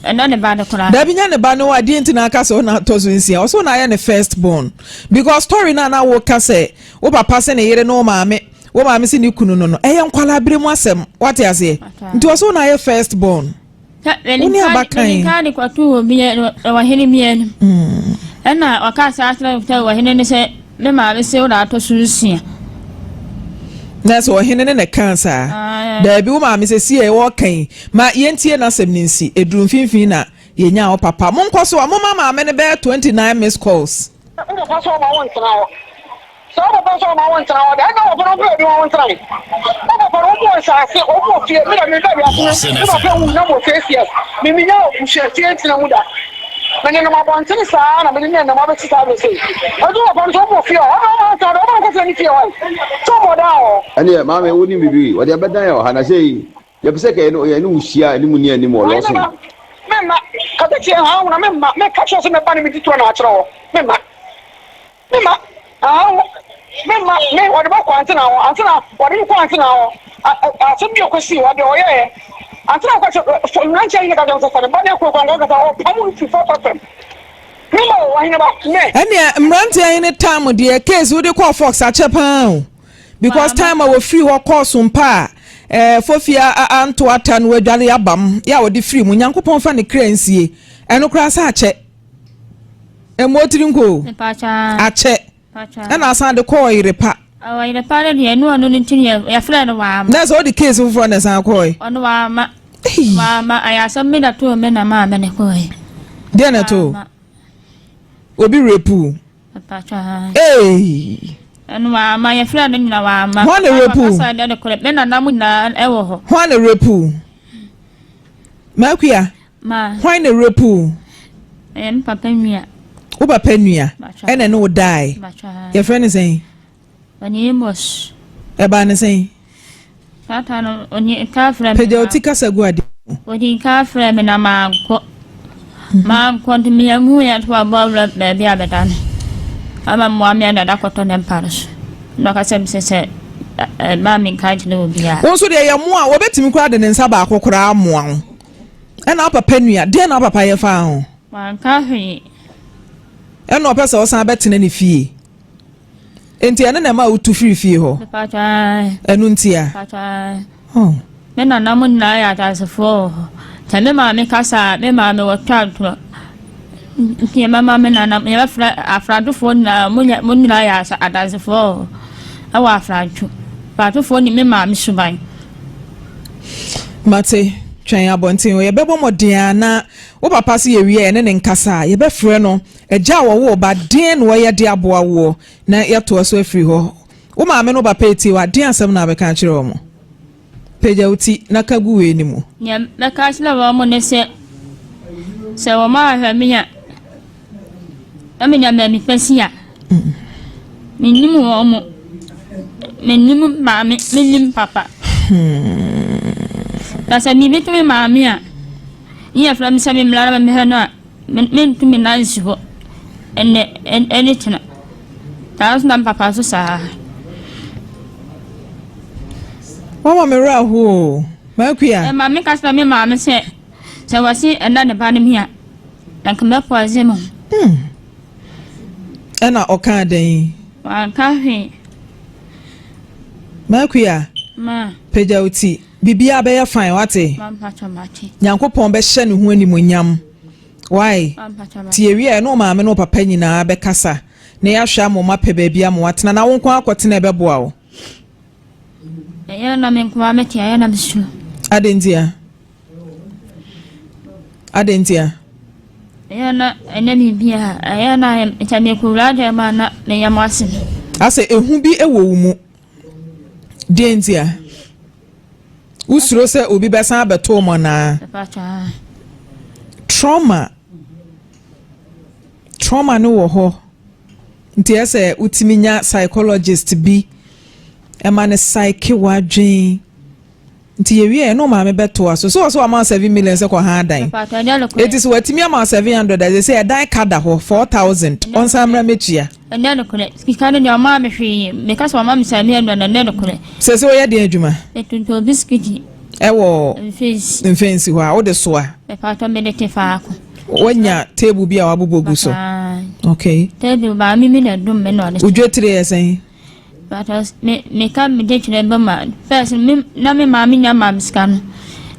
ɛnɛ ne ba ne koraa. Dabi nyɛ ne ba ne wo adeɛ nti na aka sɛ wo na atɔ so nsia ɔsɛ wo na ayɛ ne first born because story no a na wo ka sɛ wo papa sɛ ne yere ne wo maame Wo maame se ne kunu no no, ɛyɛ nkwadaa bere mu asɛm. Wate aseɛ? Nti ɔse wo na ayɛ first born. Wo ne abakan. Mede kaade kɔtoo obi ɔhene bi anim. Ɛna ɔka saa kyerɛ sɛ ɔhene no sɛ me maame se wo na atɔ so nsia. Na sɛ ɔhene no na ɛkaa saa. Daabi wo maame sɛ sie ɛwɔ ɔka yi. Ma yɛntie n'asɛm no nsi. Ɛduru mfimfini na yɛnyaa wo papa. Monkɔ so a momma maame no bɛyɛ 29 missed calls. Wo papa sɛ ɔma wo ntena hɔ. Sɛ wo papa sɛ ɔma wo ntena hɔ de, ɛnna wo papa no ɔmpɛ baabi ma wo ntena. Wo papa no, wɔn wɔ nsaase, wɔn wɔ fie. Me na me ba wiase no, me papa wu na mewɔ six years. Me menya abusua fie ntena mu da. Me nenam abɔntene saa na mede nenam abɛsi saa bere sei. Ɛnti wo papa no sɛ wɔn wɔ fie hɔ, ɔma wo ntena hɔ, ɔma wo nkɔtena ne fie hɔ. Sɛ wɔn wɔ dan hɔ. Ɛneɛ maame wonim biribi, wɔde abɛdan yɛ wɔ ha na sei yɛpɛ sɛ ka yɛne wo hyia anim ne anim wɔ Lawson. Memma, kasa tie ha na memma, meka kyerɛ sɛ mɛba ne medi toɔ na akyerɛ wɔ, memma. Me ma, ah, me ma, me, wɔde bɛkɔ antena hɔ, antena, wɔde me kɔ antena hɔ, asɛm bi a ɔkɔsii hɔ, deɛ ɔyɛɛ, antena hɔ kɔkyɛ, fɔ, mmeranteɛ yi na ka kyerɛ sɛ, sɛ ne ba ne akuro kwan kɔkasa, ɔpam no firi fɔfɔ fam. Me ma o, ɔhene ba, me. Ɛnneɛ mmeranteɛ yi ne time deɛ case wode kɔɔ fox akyɛ paa o because time a wɔfiri hɔ kɔɔ sompa a eh, fofia anto ata no wadware abam yɛ a wɔde firi mu nyankopɔn fa ne kra nsie ɛno koraa sɛ akyɛ Ɛmmɔ tiri nko o. Akyɛ. Ɛna asan de kɔ ɔyere pa. Ɔyere pa no deɛ ɛnu ɔno no nti yɛfrɛ no waama. Na sɛ ɔde case foforɔ na ɛsan kɔɛ. Ɔno waama. Waama ayɛ asɛm bi na too me na maame ne kɔɛ. Deɛ na too? Obi rape. Hey. Ɛno waama yɛfrɛ no nyina waama. Hwan na rape? Me nana mo nyinaa ɛwɔ hɔ. Hwan na rape? Makuya. Ma. Hwan na rape wo? Ɛyɛ me papa nua. Wo papa nua? Ɛna ɛne wo dae? Yɛfrɛ no sɛn? Ɔne Amos. Ɛbaa ne sɛn? Tata no ɔni nka frɛ me. Pagya wo ti kasa gu ade mu. Ɔdi nka frɛ me na mankɔ. Mankɔ nti meyɛ mu yɛ to abɔ awura baabi a bɛda no. Ama mmoa me dada kɔtɔ ne mpa no so. Na ɔka sɛ mesɛ sɛ ɛma me nka nkyerɛ obiara. Wo nso deɛ yɛ mmoa a wɔbɛtumi koraa de ne nsa baako koraa amoa wo. Ɛna wo papa nua, deɛn na wo papa yɛ faa ho? Wanka hwee. Ɛna ɔpɛ sɛ ɔsan bɛtena ne fie. Enti ɛno na ɛma wotu firi fie hɔ? Ɛno nti a? Oh. Me nana mo nyinaa yɛ adansefoɔ wɔ hɔ. Sɛ me maame kasa a, me maame wɔtwa ntorɔ. Nti yɛbɛma me nana, yɛbɛfrɛ afradofoɔ nyinaa, mo nyinaa yɛ adansefoɔ wɔ hɔ. Ɛwɔ afrantwo. Afrantofoɔ nim me maame suban. Mate. Twɛn abɔnten hɔ. Yɛbɛbɔ mmɔden ara na wo papa se yɛwie a yɛne no nkasa a, yɛbɛfrɛ no. Agya a wɔwoo ba, deɛn na ɔyɛ de aboa woɔ? Na yɛatoa so afiri hɔ. Wo maame ne wo papa retie wo a, deɛn asɛm na wobɛka akyerɛ wɔn? Pagya wo ti na ka gu wei no mu. Nea mɛka akyerɛ wɔn ne sɛ, sɛ wɔanhwɛ me a, na menya baabi pa si a, mennim wɔn, mennim maame, mennim papa. Na sɛ biribi to me maame a, ne yɛfrɛ me sɛ memmra na memmɛhwɛ no a, Mentu me nan nsi hɔ ɛnnɛ ɛne kyena. Saa ara nso na me papa nso saa ara. Wama me werɛ aho o, M'Akua. Ɛma me ka kyerɛ me maame sɛ, sɛ wɔse ɛnna ne ba no me a, anka mɛpoison me ho. Hmm. Ɛna ɔkaa dɛn? Wanka hwee. M'Akua. Ma. Pagya wo ti. Biribiara bɛyɛ fine, wate? Nyankopɔn bɛhyɛ ne ho animuonyam. Wai? Nti yɛwie a, yɛne wo maame ne wo papa nyinaa bɛkasa na yɛahwɛ ama wɔn apɛ baabi ama wɔatena. Na wo nko ara kɔtena ɛbɛboa wo? Ɛyɛ na me nko ara mete, ɛyɛ na mesuro. Adɛn ntia? Adɛn ntia? Ɛyɛ na ɛnyɛ biribiara. Ɛyɛ na sɛ mekɔwura dan mu a na me yam ase. Asɛ ehu bi wɔ wo mu. Deɛ ntia? Wosuro sɛ obi bɛsan abɛto wɔn anaa? Trauma. Trauma no wɔ hɔ. Nti ɛsɛ wotumi nya psychologist bi ɛma no psyche w'adwen. Nti yɛwie a ɛne wo maame bɛtoa so. So wɔ so wama wo 7 million sɛ kɔ ha dan. Eti so watumi ama wo 700 a sɛ ɛdan ka da hɔ 4000 ɔnsan mmra mɛtua. Ɛnyɛ nokorɛ. Sika no deɛ ɔmaa me hwee. Meka sɛ ɔma me 700 na ɛnyɛ nokorɛ. Sɛ sɛ woyɛ deɛn adwuma? Metontɔn bisikiti. Ɛwɔ Mfensi. Mfensi hɔ a wode soa? Mepatɔ mede te faako. Woanya table bi a wabobɔ gu so? Okay. Table maame bi na ɛdom me na ɔde. Wo dwetire yɛ sɛn? But me meka me de kyerɛ bɛ ma first me na me maame nya maa me sika no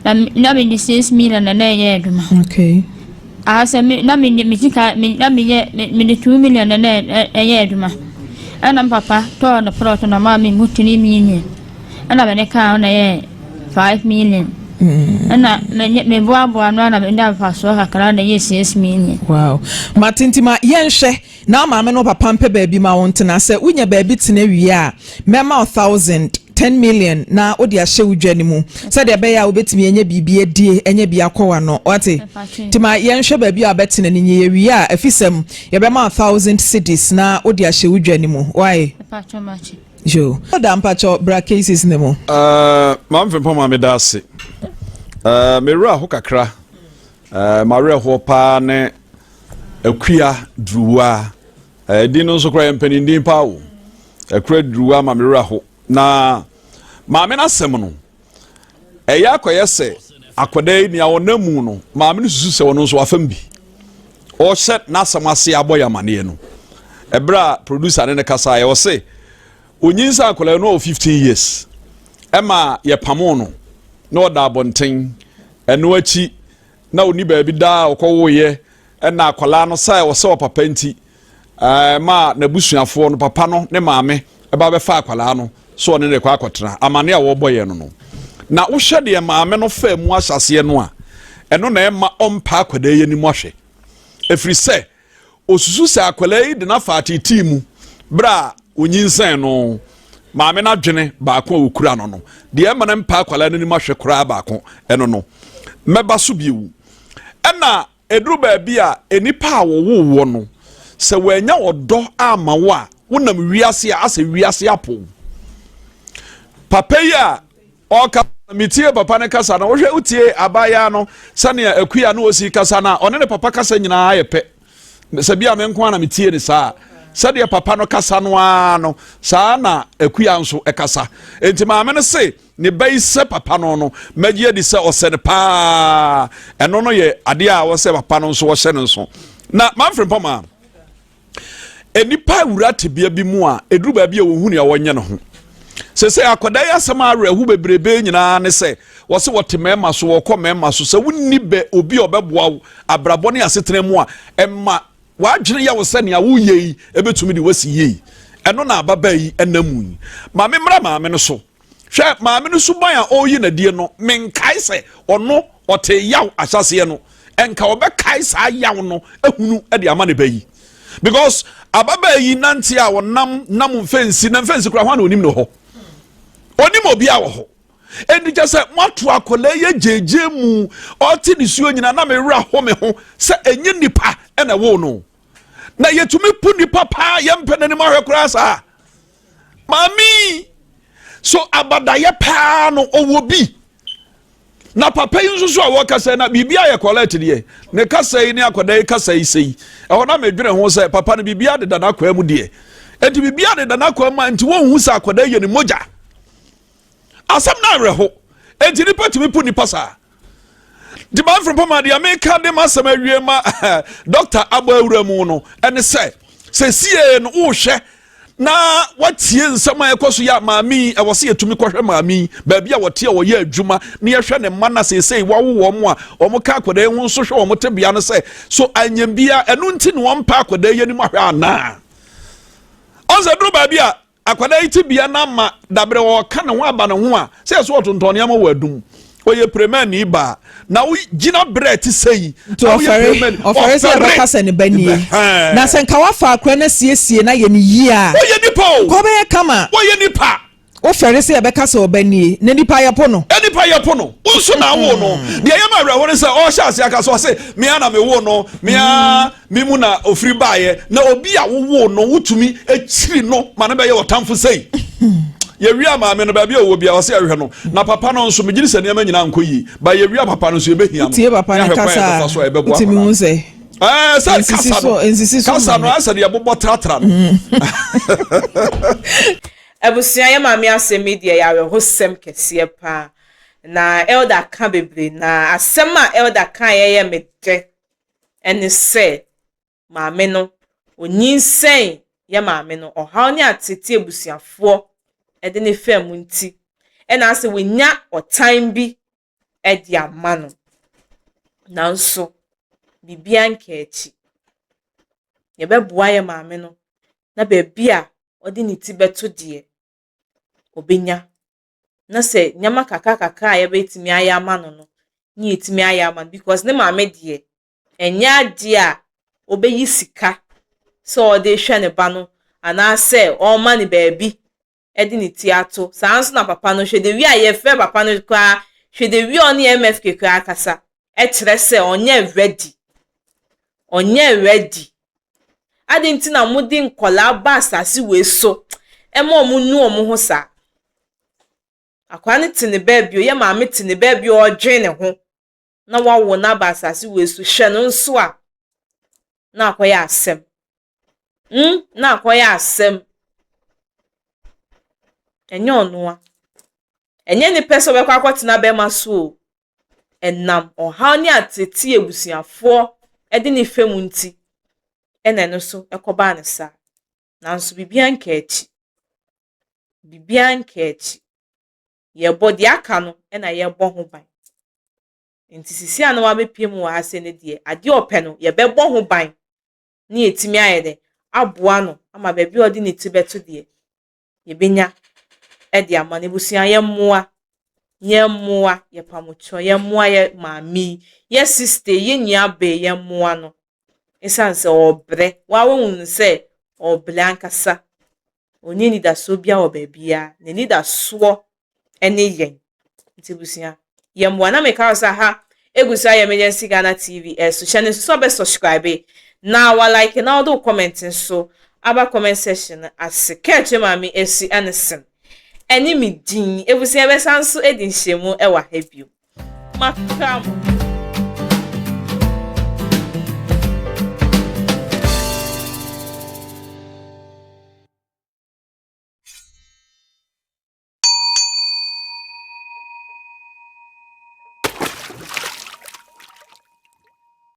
na na me de 6 million na na ɛyɛ adwuma. Okay. Ah sɛ me na me me sika me na me yɛ me me de 2 million na na ɛyɛ adwuma. Ɛna me papa tɔɔ no plot na ɔmaa me mu 3 million. Ɛna me de kaa ho na ɛyɛ 5 million. Ɛna me me boaboa no na me nya mfasoɔ kakra na ɛyɛ 6 million. Wow. Mate nti ma yɛnhwɛ Na wo maame ne wo papa mpɛ baabi ma wo ntena. Sɛ wonya baabi tena wie a, mɛma wo thousand, 10 million, na wode ahyɛ wo dwa no mu sɛdeɛ ɛbɛyɛ a wobɛtumi anya biribi adie, anya bi akɔ w'ano. Woate? Nti ma yɛnhwɛ baabi a wobɛtena no nyɛ. Yɛwie a, afisɛm, yɛbɛma wo thousand cedis na wode ahyɛ wo dwa no mu. Woae? Yo. Elder, mpakyɛw, bra cases no mu. Uh, Maame Frimpong ma meda ase. Uh, me werɛ aho kakra. Uh, m'awerɛhoɔ paa ne Akua Duruwa. Edin no nso koraa yɛ mpanin din paa o. Akua Duruwa ma me werɛ ho. Na maame no asɛm no, ɛyɛ akɔyɛ sɛ akwadaa yi nea ɔnam mu no, maame no susu sɛ ɔno nso wafam bi. Ɔhyɛ n'asɛm ase abɔ yɛ amaneɛ no. Ɛberɛ a producer ne no kasa yɛ ɔse onyinsa akwadaa no ɔwɔ 15 years ɛma yɛpamoo no na ɔda abɔnten. Ɛno akyi na ɔnni baabi daa a ɔkɔwoeɛ ɛna akwadaa no sɛ ɔsɛ ɔpapa nti ɛma n'abusuafoɔ no papa no ne maame ɛba bɛfa akwadaa no so ɔne ne kɔ akɔtena amane a wɔbɔ yɛ no no na wohwɛ deɛ maame no faa mu ahyɛseɛ no a ɛno na ɛma ɔmpa akwadaa yi anim ahwɛ ɛfiri sɛ Osusu sɛ akwadaa yi de no afa ateetee mu berɛ a ɔnyinsɛn no. Maame no adwene baako a ɔkura no no, deɛ ɛma no mpa akwadaa no anim ahwɛ koraa baako ɛno no. Mɛba so bio. Ɛna ɛduru baabi a nnipa a wɔwoo woɔ no, sɛ wɔanya ɔdɔ ama wo a, wonam wiase a asɛ wiase apo. Papa yi a Ɔka metie papa no kasa no wohwɛ wotie abaayaa no sɛnea akua no osi kasa no a ɔne ne papa kasa nyinaa yɛ pɛ sɛ bi a me nko ara na metie ne saa sɛdeɛ papa no kasa no ara no saa na akua nso ɛkasa enti maame no se ne ba yi sɛ papa no no mɛgye adi sɛ ɔsɛ no paa ɛno no yɛ adeɛ a wɔsɛ papa no nso wɔhyɛ no nso na mamfiri mpɔmaa Nnipa awura tebea bi mu a ɛduru baabi a wɔhu nea wɔnyɛ no ho. Sɛ sɛ akwadaa yi asɛm a awerɛho bebrebe nyinaa ne sɛ wɔse wɔte mmarima so wɔkɔ mmarima so sɛ wonni bɛ obi a ɔbɛboa wo abrabɔ ne asetena mu a ɛma w'adwene yɛ wo sɛ nea woyɛ yi ɛbɛtumi de wasi yie. Ɛno na ababaa yi ɛnam mu yi. Maame mmra maame no so. Hwɛ maame no suban a ɔreyi n'adie no menkae sɛ ɔno. Ɔte yaw ahyɛaseɛ no, nka ɔbɛkae saa yaw no ahunu de ama ne ba yi. Because ababaa yi nante a ɔnam nam mfɛnsi na mfɛnsi koraa hwan na onim no hɔ? Onim obi a wɔ hɔ. Enti kyɛ sɛ moato akwadaa yi agyegye mu ɔte ne suo nyinaa na me werɛ ho me ho sɛ ɛnyɛ nipa na ɛwoo no. Na yɛtumi pu nipa paa yɛmpɛ n'anim ahwɛ koraa saa. Maame so abadayɛ paa no ɔwɔ bi. Na papa yi nso so a wɔkasa na biribi ayɛ kɔlɛt deɛ ne kasa yi ne akwadaa yi kasa yi sɛ yi ɛhɔ na medwene ho sɛ papa no biribi adeda n'akwaa mu deɛ enti biribi adeda n'akwaa mu a nti wɔnhu sɛ akwadaa yi yɛ ne mogya. Asɛm no awerɛho. Enti nipa tumi po nipa saa. Nti manfrɛ pama deɛ meka de m'asɛm awie ma dɔkta abɔ awura mu no ɛne sɛ sɛ sie no wohwɛ na watie nsɛm a ɛkɔ so yɛ maame yi ɛwɔ sɛ yɛtumi kɔhwɛ maame yi baabi a wɔte a wɔyɛ adwuma na yɛhwɛ ne mma na seesei wawo wɔn a wɔn ka akwadaa yi ho nso hwɛ wɔn tebea no sɛ so anyɛ bia ɛno nti na wɔn mpa akwadaa yi anim ahwɛ anaa ɔnsɛ duro baabi a Akwadaa yi tebea no ama dabrɛ ɔreka ne ho aba ne ho a, sɛ yɛsɛ ɔtontɔn nneɛma wɔ adum. Ɔyɛ premani baa. Na wogyina berɛ a ɛte sɛ yi. Nti ɔfɛre, ɔfɛre sɛ yɛbɛka sɛ ne ba nie. Na sɛ nka wafa akora no asiesie no ayɛ no yie a. Wɔyɛ nipa o. Nka ɔbɛyɛ kama. Wɔyɛ nipa. Wofɛre sɛ yɛbɛka sɛ ɔba nie. Na nipa yɛpo no. Nipa yɛpo no. Wo nso na awo no. Deɛ ɛyɛ ma awerɛho ne sɛ ɔrehyɛ aseɛ aka sɛ ɔse me ara na mewo no, me ara. Me mu na ofiri baeɛ, na obi a wowoo no wotumi kyiri no ma no bɛyɛ ɔtamfo sei. Yɛwia maame no baabi a ɔwɔ biara ɔsɛ yɛhwɛ no, na papa no nso megye di sɛ nneɛma nyinaa nkɔ yie, ba yɛwia papa no nso yɛbɛhia no, Wotie papa no ne ahwɛ kwan a kasa yɛbɛfa so a a, yɛbɛboa wotumi akwadaa hu no. sɛ Ɛɛ sɛ nsisi kasa so no, nsisi so kasa ma no no. ayɛ sɛ deɛ yɛbobɔ tratra no. Abusua yɛ maame asɛm yi deɛ ɛyɛ awerɛhosɛm kɛseɛ paa na elder ka bebree na asɛm a elder kaeɛ yɛ me dɛ ne sɛ maame no, onyinsɛn yɛ maame no, ɔhaw ne ateetee abusuafoɔ de no faa mu nti, ɛna asɛ wanya ɔtan bi de ama no. Nanso, biribiara nka akyi. Yɛbɛboa yɛ maame no na baabi a ɔde ne ti bɛto deɛ, ɔbɛnya. Na sɛ nneɛma kakra kakra a yɛbɛtumi ayɛ ama no no, ne yɛtumi ayɛ ama no because ne maame deɛ, ɛnyɛ adeɛ a ɔbɛyi sika sɛ ɔde rehwɛ ne ba no anaasɛ ɔrema no baabi de ne ti ato. Saa nso na papa no, hwɛ the way a yɛfrɛ papa no koraa, hwɛ the way a ɔne MFK koraa kasa, ɛkyerɛ sɛ ɔnyɛ ready. Ɔnyɛ ready. Adɛn nti na mode nkwadaa ba asase wei so ma wɔn nu wɔn ho saa? Akwadaa no te ne baabi, ɔyɛ maame te ne baabi a ɔredwen ne ho na wawo no aba asase wei so. Hwɛ no nso a, na akɔyɛ asɛm. Hmm, na akɔyɛ asɛm. Ɛnyɛ ɔnoa. Ɛnyɛ ne pɛ sɛ ɔbɛkɔ akɔtena bɛrima so o. Ɛnam ɔhaw ne ateetee abusuafoɔ de no fa mu nti na ɛno nso ɛkɔbaa no saa. Nanso biribiara nkaa akyi. Biribiara nkaa akyi. Yɛbɔ deɛ aka no na yɛbɔ ho ban. Nti sisi a na wabɛpie mu wɔ ha sei no deɛ, adeɛ ɔpɛ no yɛbɛbɔ ho ban na yɛatumi ayɛ dɛ aboa no ama baabi a ɔde ne ti bɛto deɛ, yɛbɛnya de ama no. Abusua, yɛmmoa, yɛmmoa, yɛpamokyɛw, yɛmmoa yɛ maame yi, yɛ sista yi, yɛ nua baa yi, yɛmmoa no. Ɛsiane sɛ ɔrebrɛ, waa woahu no sɛ ɔrebrɛ ankasa. Ɔnni anidasoɔ biara wɔ baabiara. N'anidasoɔ ne yɛn. Nti abusua, yɛmmoa. Na meka wo sɛ ha egu so ayɛ Emergency Ghana TV ɛso. Hyɛ no nso sɛ ɔbɛ subscribe na wa like na ɔde wo comment nso aba comment section no ase. Kɛkyɛ maame esi ɛne sen ɛne me din. Abusua yɛbɛsan nso adi nhyiamu ɛwɔ ha bio. Makra mo.